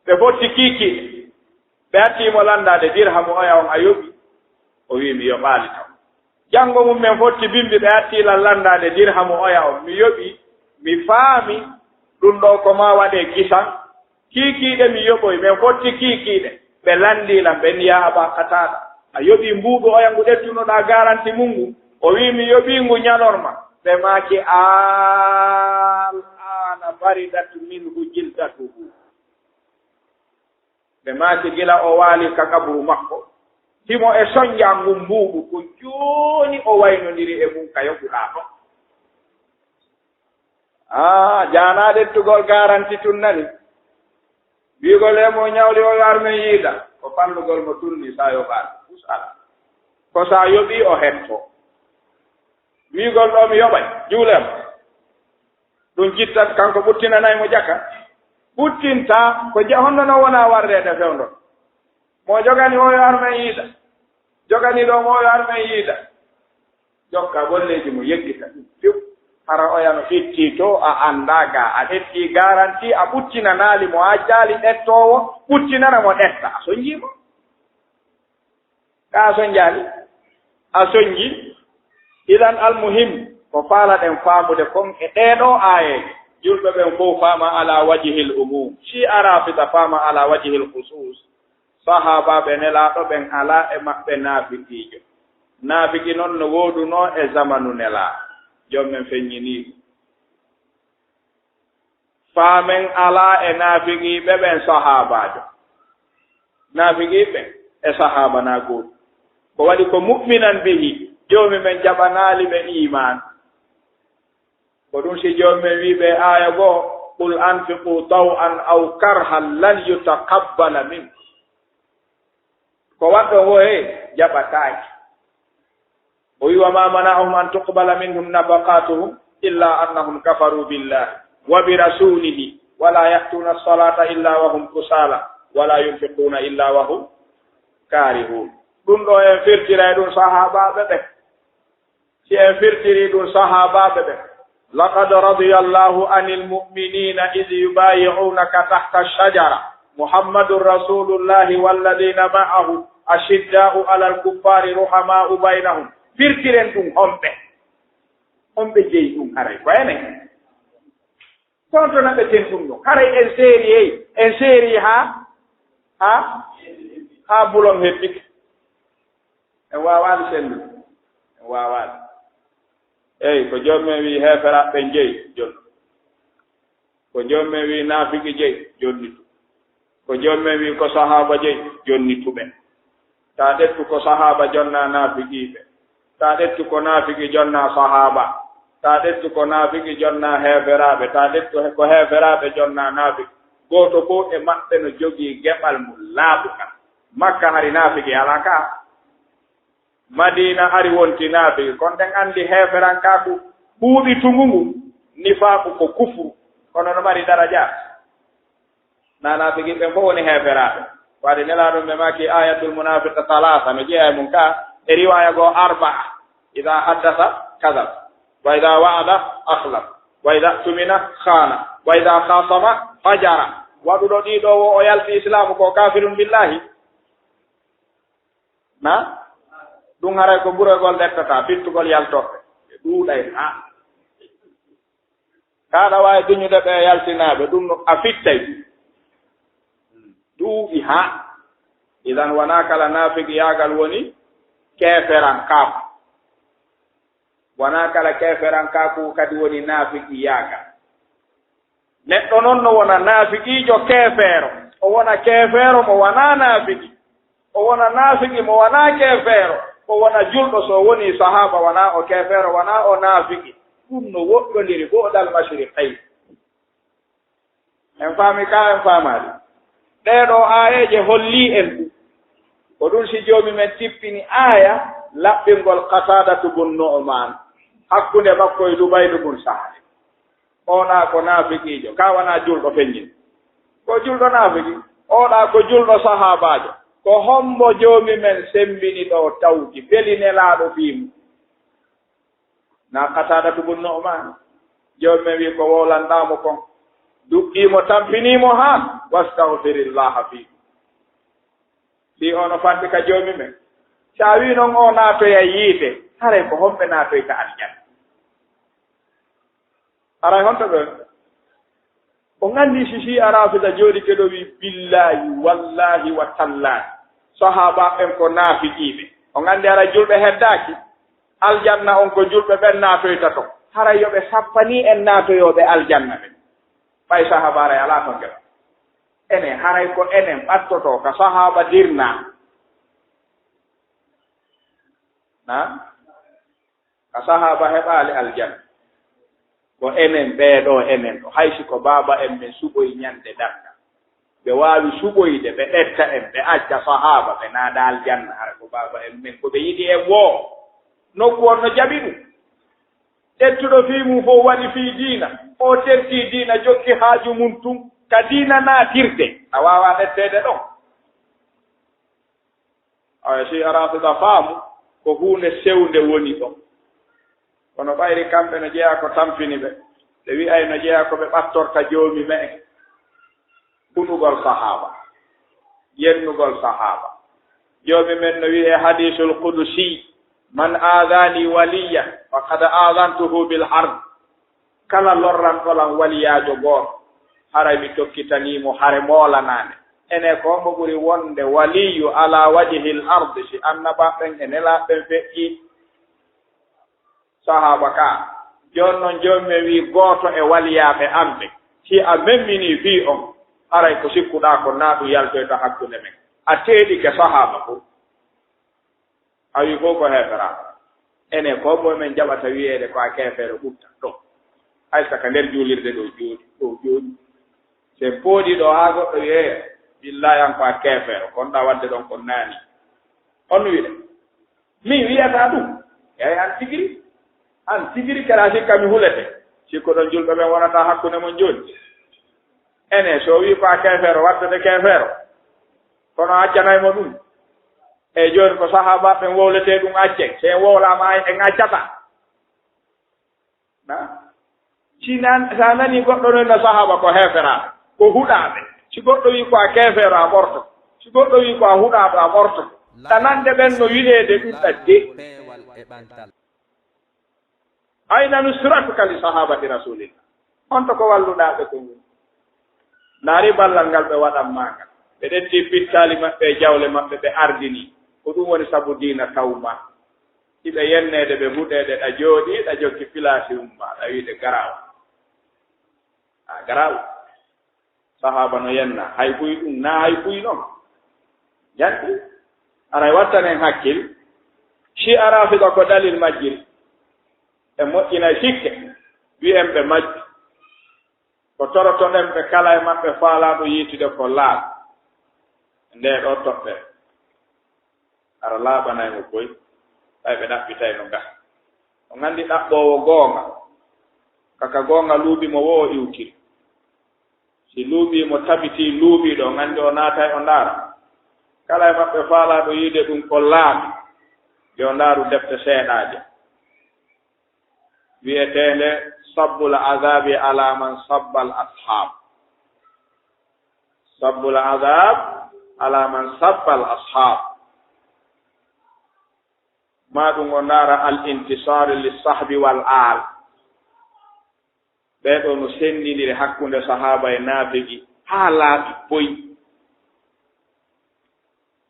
Ɓe fotti kiikiiɗe. Ɓe attii mo lanndaade, "Dirhamu oya on, a yoɓii?" O wi'i, "Mi yoɓaali taw." Janngo mun men fotti bimbi, ɓe attii lan lanndaade, "Dirhamu oya on, mi yoɓii, mi faami, ɗun ɗoo ko maa waɗee kisan." Kiikiiɗe mi yoɓoy, men fotti kiikiiɗe. Ɓe lanndii lan, ɓe inni, "Yaa Aba Qataada, a yoɓii mbuuɗu oya ngu ƴettunoɗaa garanti mun ngu?" O wi'i, "Mi yoɓii ngu ñalorma." Ɓe maaki, "Al aana baridat minhu jildatuhu." Ɓe maaki, "Gila o waali ka qaburu makko, himo e sonnja ngun mbuuɗu, ko jooni o waynondiri e mun ka yoɓuɗaa ɗon." Aa, jaanaa ƴettugol garanti tun nani. Wi'ugol e mo ñawli o yo ar men yiida, ko fallugol mo tun ni sa yoɓaali. Usala. Ko sa yoɓii o hetto. Wi'ugol ɗoo mi yoɓay, juulee mo. Ɗun jittat kanko ɓuttinanay mo jaka. Ɓuttinta ko je-, honno no wona warreede fewndo. Mo jogani o yo ar men yiida. Jogani ɗoo mo o yo ar men yiida. Jokka golleeji mo, yeggita ɗum few. Hara oya no ƴettii to, a anndaa ga, a ƴettii garanti, a ɓuttinanaali mo, a jaali ƴettoowo, ɓuttinana mo ƴetta. A sonjii mo? Ka a sonjaali? A sonjii? Idan almuhim, ko faalaɗen faamude kon e ɗee ɗoo aayeeje, julɓe ɓen fow faama ala wajhil umum. Shi'a Rafida faama ala wajhil khusus. Sahaabaaɓe Nelaaɗo ɓen alaa e maɓɓe naafiqiijo. Naafiki non no woodunoo e zamanu Nelaaɗo. Joom men feññinii ɗum. Faamen alaa e naafiqiiɓe ɓen sahaabaajo. Naafiqiiɓe e sahaaba na gootu. Ko waɗi ko mu'minan bihi, Joomi men jaɓanaali ɓe iimaan. Ko ɗum si Joomi men wi'i ɓe aaya goo, "Qul anfiqu taw'an aw karhan lan yutaqabbala minkum." Ko waɗɗon woo, he, jaɓataake. O wi'i, "Wa ma mana'ahum an tuqbala minhum nafaqatuhum illa annahum kafaru billahi wa bi rasulihi wa la ya'tuna as-salata illa wa hum kusala wa la yunfiquna illa wa hum karihun." Ɗum ɗo en firtiray ɗum sahaabaaɓe ɓe. Si en firtirii ɗum sahaabaaɓe ɓe, لقد رضي الله عن المؤمنين إذ يبايعونك تحت الشجرة، محمد رسول الله والذين معه أشداء على الكفار رحماء بينهم. Firtiren ɗum homɓe? Homɓe jeyi ɗum haray? Ko enen. Toon to naɓeten ɗum ɗo. Haray en seeri, hey, en seeri haa, haa, haa bulon hebbike. En waawaali sellude. En waawaali. Eey, ko joom men wii heeferaaɓe ɓen jeyi, jolnu. Ko joom men wii naafiki jeyi, jolnitu. Ko joom men wii ko sahaaba jeyi, jolnitu ɓe. Taa ƴettu ko sahaaba jonnaa naafikiiɓe. Taa ƴettu ko naafiki jonnaa sahaaba. Taa ƴettu ko naafiki jonnaa heeferaaɓe. Taa ƴettu he-, ko heeferaaɓe jonnaa naafiki. Gooto fof e maɓɓe no jogii geɓal mum laaɓungal. Makka hari naafiki alaa ka. Madiina ari wonti naafiki. Kono ɗen anndi heeferankaaku huuɓitungu ngu, nifaaku ko kufru. Kono no mari daraja. Na naafiki ɓen fof woni heeferaaɓe. Waade Nelaaɗo ɓe maaki ayatul munaafiqi talaata, no jeyaa e mum ka e riwaaya goo arbaa. Idaa haddasa kadab, wa idaa wa'ada akhlaf, wa idaa tumina khaana, wa idaa khaasama fajara. Waɗuɗo ɗii ɗoo wo o yalti Islaamu ko kaafirun billaahi. Na? Ɗum haray ko ɓurogol ɗettata, fittugol yaltorde. Ɓe ɗuuɗay na. Ka aɗa waawi duñude ɓe yaltinaaɓe, ɗum no a fittay. Duuɓi haa. Idan wanaa kala naafiqiyaagal woni keeferankaaku. Wanaa kala keeferankaaku kadi woni naafiqiyaagal. Neɗɗo non no wona naafiqiijo keefeero, o wona keefeero mo wanaa naafiki, o wona naafiki mo wanaa keefeero, o wona julɗo so o wonii sahaaba wanaa o keefeero, wanaa o naafiki. Ɗum no woɗɗondiri bu'dal mashriqayn. En faami ka, en faamaali? Ɗee ɗoo aayeeje hollii en ɗum. Ko ɗum si Joomi men tippini aaya laɓɓingol Qataadatu bun Nu'maan, hakkunde makko e Dubaylu bun Sahli. Oɗa ko naafiqiijo, ka wanaa julɗo feññin. Ko julɗo naafiki. Oɗa ko julɗo sahaabaajo. Ko hombo Joomi men semmbini ɗoo tawti, feli Nelaaɗo fii mum? Na Qataadatu bun Nu'maan. Joomi men wii ko wowlanɗaa mo kon. Duɗɗii mo, tampinii mo haa, "Wastagfirillaha fii." Fii o no fanɗi ka Joomi men. Si a wii non o naatoya yiite, haray ko homɓe naatoyta aljanna? Haray honto ɓe? On anndi si Shi'a Rafida jooɗike ɗo wii, "Billaahi, wallaahi, wa tallaahi, sahaaba ɓen ko naafiqiiɓe." On anndi haray julɓe heddaaki? Aljanna on ko julɓe ɓen naatoyta ton. Haray yo ɓe sappanii en naatoyooɓe aljanna ɓen. Ɓay sahaaba haray alaa ton geɗa. Enen, haray ko enen ɓattotoo ka sahaaba dirnaa. Na? Ka sahaaba heɓaali aljanna. Ko enen ɓee ɗoo, enen ɗo. Hay si ko baaba en men suɓoyi ñande darnga, ɓe waawi suɓoyde, ɓe ɗetta en, ɓe acca sahaaba, ɓe naada aljanna, hara ko baaba en men, ko ɓe yiɗi en woo. Nokku on no jaɓi ɗum. Ƴettuɗo fii mum fof waɗi fii diina, o tertii diina, jokki haaju mum tun, ka diina naatirde, a waawaa ɗetteede ɗon. Awa, si a Rafida faamu, ko huunde sewnde woni ɗon. Kono ɓayri kamɓe no jeyaa ko tampini ɓe, ɓe wi'ay no jeyaa ko ɓe ɓattorta Joomi me'en. Hunugol sahaaba, yennugol sahaaba. Joomi men no wi'e hadiisul qudusi, "Man aadaani waliyan, faqad aadantuhu bil harb." Kala lorranɗo lan waliyaajo gooto, haray mi tokkitanii mo hare moolanaande. Ene ko hombo ɓuri wonde waliyu ala wajhil ardi si annabaaɓe ɓen e nelaaɓe ɓen feƴƴii? Sahaaba ka, jooni non Joomi men wii gooto e waliyaaɓe an ɓen, si a memminii fii on, haray ko sikkuɗaa kon naa ɗum yaltoyta hakkunde men. A teeɗike sahaaba fof. A wii fof ko heeferaaɓe. Enen ko moy men jaɓata wiyeede ko a keefeero ɓutta ɗo? Hay saka nder juulirde ɗo jooɗi, ɗo jooɗi. Se pooɗi ɗo haa goɗɗo wi'ee, "Billahi an ko a keefeero, kon ɗa waɗde ɗon kon naani." On wi'e, "Min wi'ataa ɗum." Eey, an tigiri. An tigiri kala sikka mi hulete. Sikko ɗon julɓe ɓen wonata hakkunde mon jooni. Enen, so wii ko a keefeero, wattete keefeero. Kono a accanay mo ɗum. Eyi, jooni ko sahaabaaɓe ɓen wowletee ɗum accen. Si en wowlaama, en accataa. Na? Si nan-, so a nanii goɗɗo no wiya sahaaba ko heeferaaɓe, ko huɗaaɓe. Si goɗɗo wiyi ko a keefeero, a ɓorto. Si goɗɗo wiyi ko a huɗaaɗo, a ɓorto. Ɗanande ɓen no wiyeede ɗum ɗa de. Ayna nusratuka li sahabati rasulillah? Honto ko walluɗaa ɓe kon? Ndaari ballal ngal ɓe waɗan maa ngal. Ɓe ƴetti pittaali maɓɓe e jawle maɓɓe, ɓe ardini. Ko ɗum woni sabu diina tawma. Hiɓe yenneede, ɓe huɗeede, ɗa jooɗii, ɗa jokki pilaasi umma, ɗa wiide garaaw. A garaaw. Sahaaba no yenna, hay buy ɗum, naa hay buy non. Janti, aray wattanen hakkil, Shi'a Rafida ko dalil majjiri. Ɓe moƴƴinay sikke, wi'en ɓe majji. Ko torotoɗen ɓe kala e maɓɓe faalaaɗo yiitude ko laaɓi. Nde ɗo toɓɓe. Ara laaɓanay mo boy, ɓay ɓe ɗaɓɓitayno ngaha. On anndi ɗaɓɓoowo goonga, ka ka goonga luuɓi mo wo o iwtiri. Si luuɓi mo tabitii luuɓiiɗo, on anndi o naatay o ndaara. Kala e maɓɓe faalaaɗo yiide ɗum ko laaɓi, yo ndaaru defte seeɗaaje. Wi'eteende sabbul azabi ala man sabbal ashab. Sabbul azab ala man sabbal ashab. Maa ɗum o ndaara al intisari li sahbi wal al. Ɓee ɗoo no senndindiri hakkunde sahaaba e naafigi haa laaɓi boy.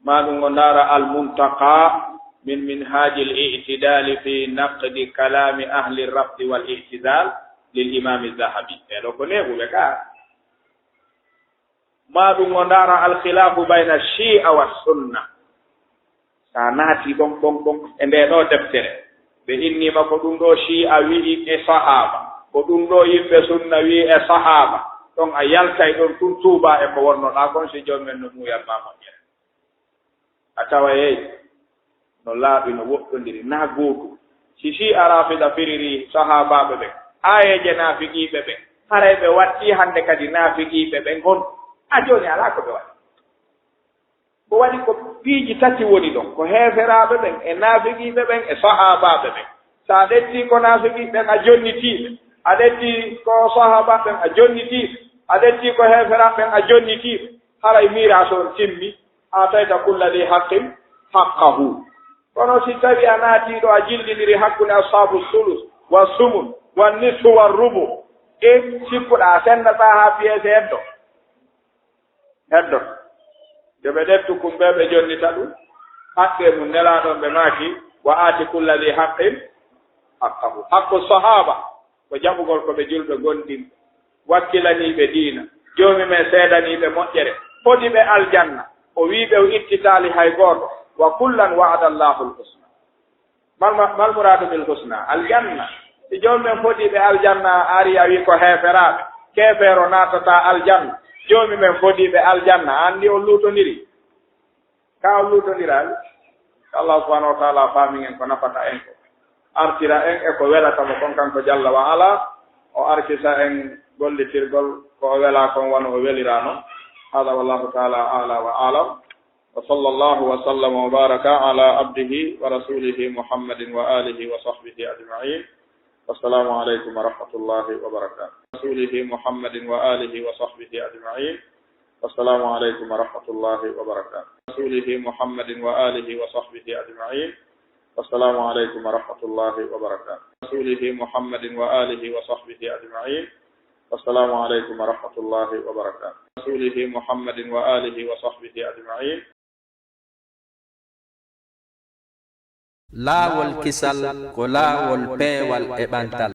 Maa ɗum o ndaara al muntaqa min minhajil i'tidali fi naqdi kalami ahli rafdi wal i'tizal lil imami Zahabi. Ɓee ɗoo ko neeɓuɓe ka. Maa ɗum o ndaara al khilafu bayna Shi'a wa sunna. So a naati ɗon, ɗon, ɗon e ndee ɗoo deftere, ɓe inniima ko ɗum ɗoo Shi'a wi'i e sahaaba, ko ɗum ɗoo yimɓe sunna wi'i e sahaaba, ɗon a yaltay ɗon tun tuubaa e ko wonnoɗaa kon, si joom men no muuyat maa moƴƴere. A tawayey no laaɓi, no woɗɗondiri, naa gootum. Si Shi'a Rafida firiri sahaabaaɓe ɓen, aayeeje naafiqiiɓe ɓen, haray ɓe wattii hannde kadi naafiqiiɓe ɓen ngon. A jooni alaa ko ɓe waɗi. Ko waɗi ko piiji tati woni ɗon, ko heeferaaɓe ɓen e naafiqiiɓe ɓen e sahaabaaɓe ɓen. So a ƴettii ko naafiqiiɓe ɓen, a jonnitiiɓe. A ƴettii ko sahaabaaɓe ɓen, a jonnitiiɓe. A ƴettii ko heeferaaɓe ɓen, a jonnitiiɓe. Haray miiraas on timmi, aatayta kulla dhi haqqin haqqahu. Kono si tawii a naatii ɗo, a jillindiri hakkunde ashaabu sulus, wa sumun, wa nisfu, wa rubu, e sippuɗaa, a senndataa haa piyeese heddo. Heddo. Yo ɓe ƴettu kum ɓe, ɓe jonnita ɗum. Haqqe mum, Nelaaɗo on ɓe maaki, wa aati kulla dhi haqqin haqqahu. Haqqu sahaaba ko jaɓugol ko ɓe julɓe gomɗinɓe, wakkilaniiɓe diina, Joomi men seedaniiɓe moƴƴere, fodi ɓe aljanna. O wi'i ɓe o ittitaali hay gooto. Wa kullan wa'ada Allahu l-husna. Mal ma-, mal muraadu bil husna? Aljanna. Si Joomi men fodii ɓe aljanna, a ari a wi'i ko heeferaaɓe, keefeero naatataa aljanna. Joomi men fodii ɓe aljanna, a anndi on luutondiri? Ka on luutondiraali. Allah subhanahu wa ta'ala faamin en ko nafata en, ko artira en e ko welata mo kon kanko jalla wa ala. O arkisa en gollitirgol ko o welaa kon wano o weliraano. Hada wallahu ta'ala a'la wa a'lam. وصلى الله وسلم وبارك على عبده ورسوله محمد وآله وصحبه أجمعين. والسلام عليكم ورحمة الله وبركاته. رسوله محمد وآله وصحبه أجمعين. والسلام عليكم ورحمة الله وبركاته. رسوله محمد وآله وصحبه أجمعين. والسلام عليكم ورحمة الله وبركاته. رسوله محمد وآله وصحبه أجمعين. والسلام عليكم ورحمة الله وبركاته. رسوله محمد وآله وصحبه أجمعين. Laawol kisal ko laawol peewal e ɓantal.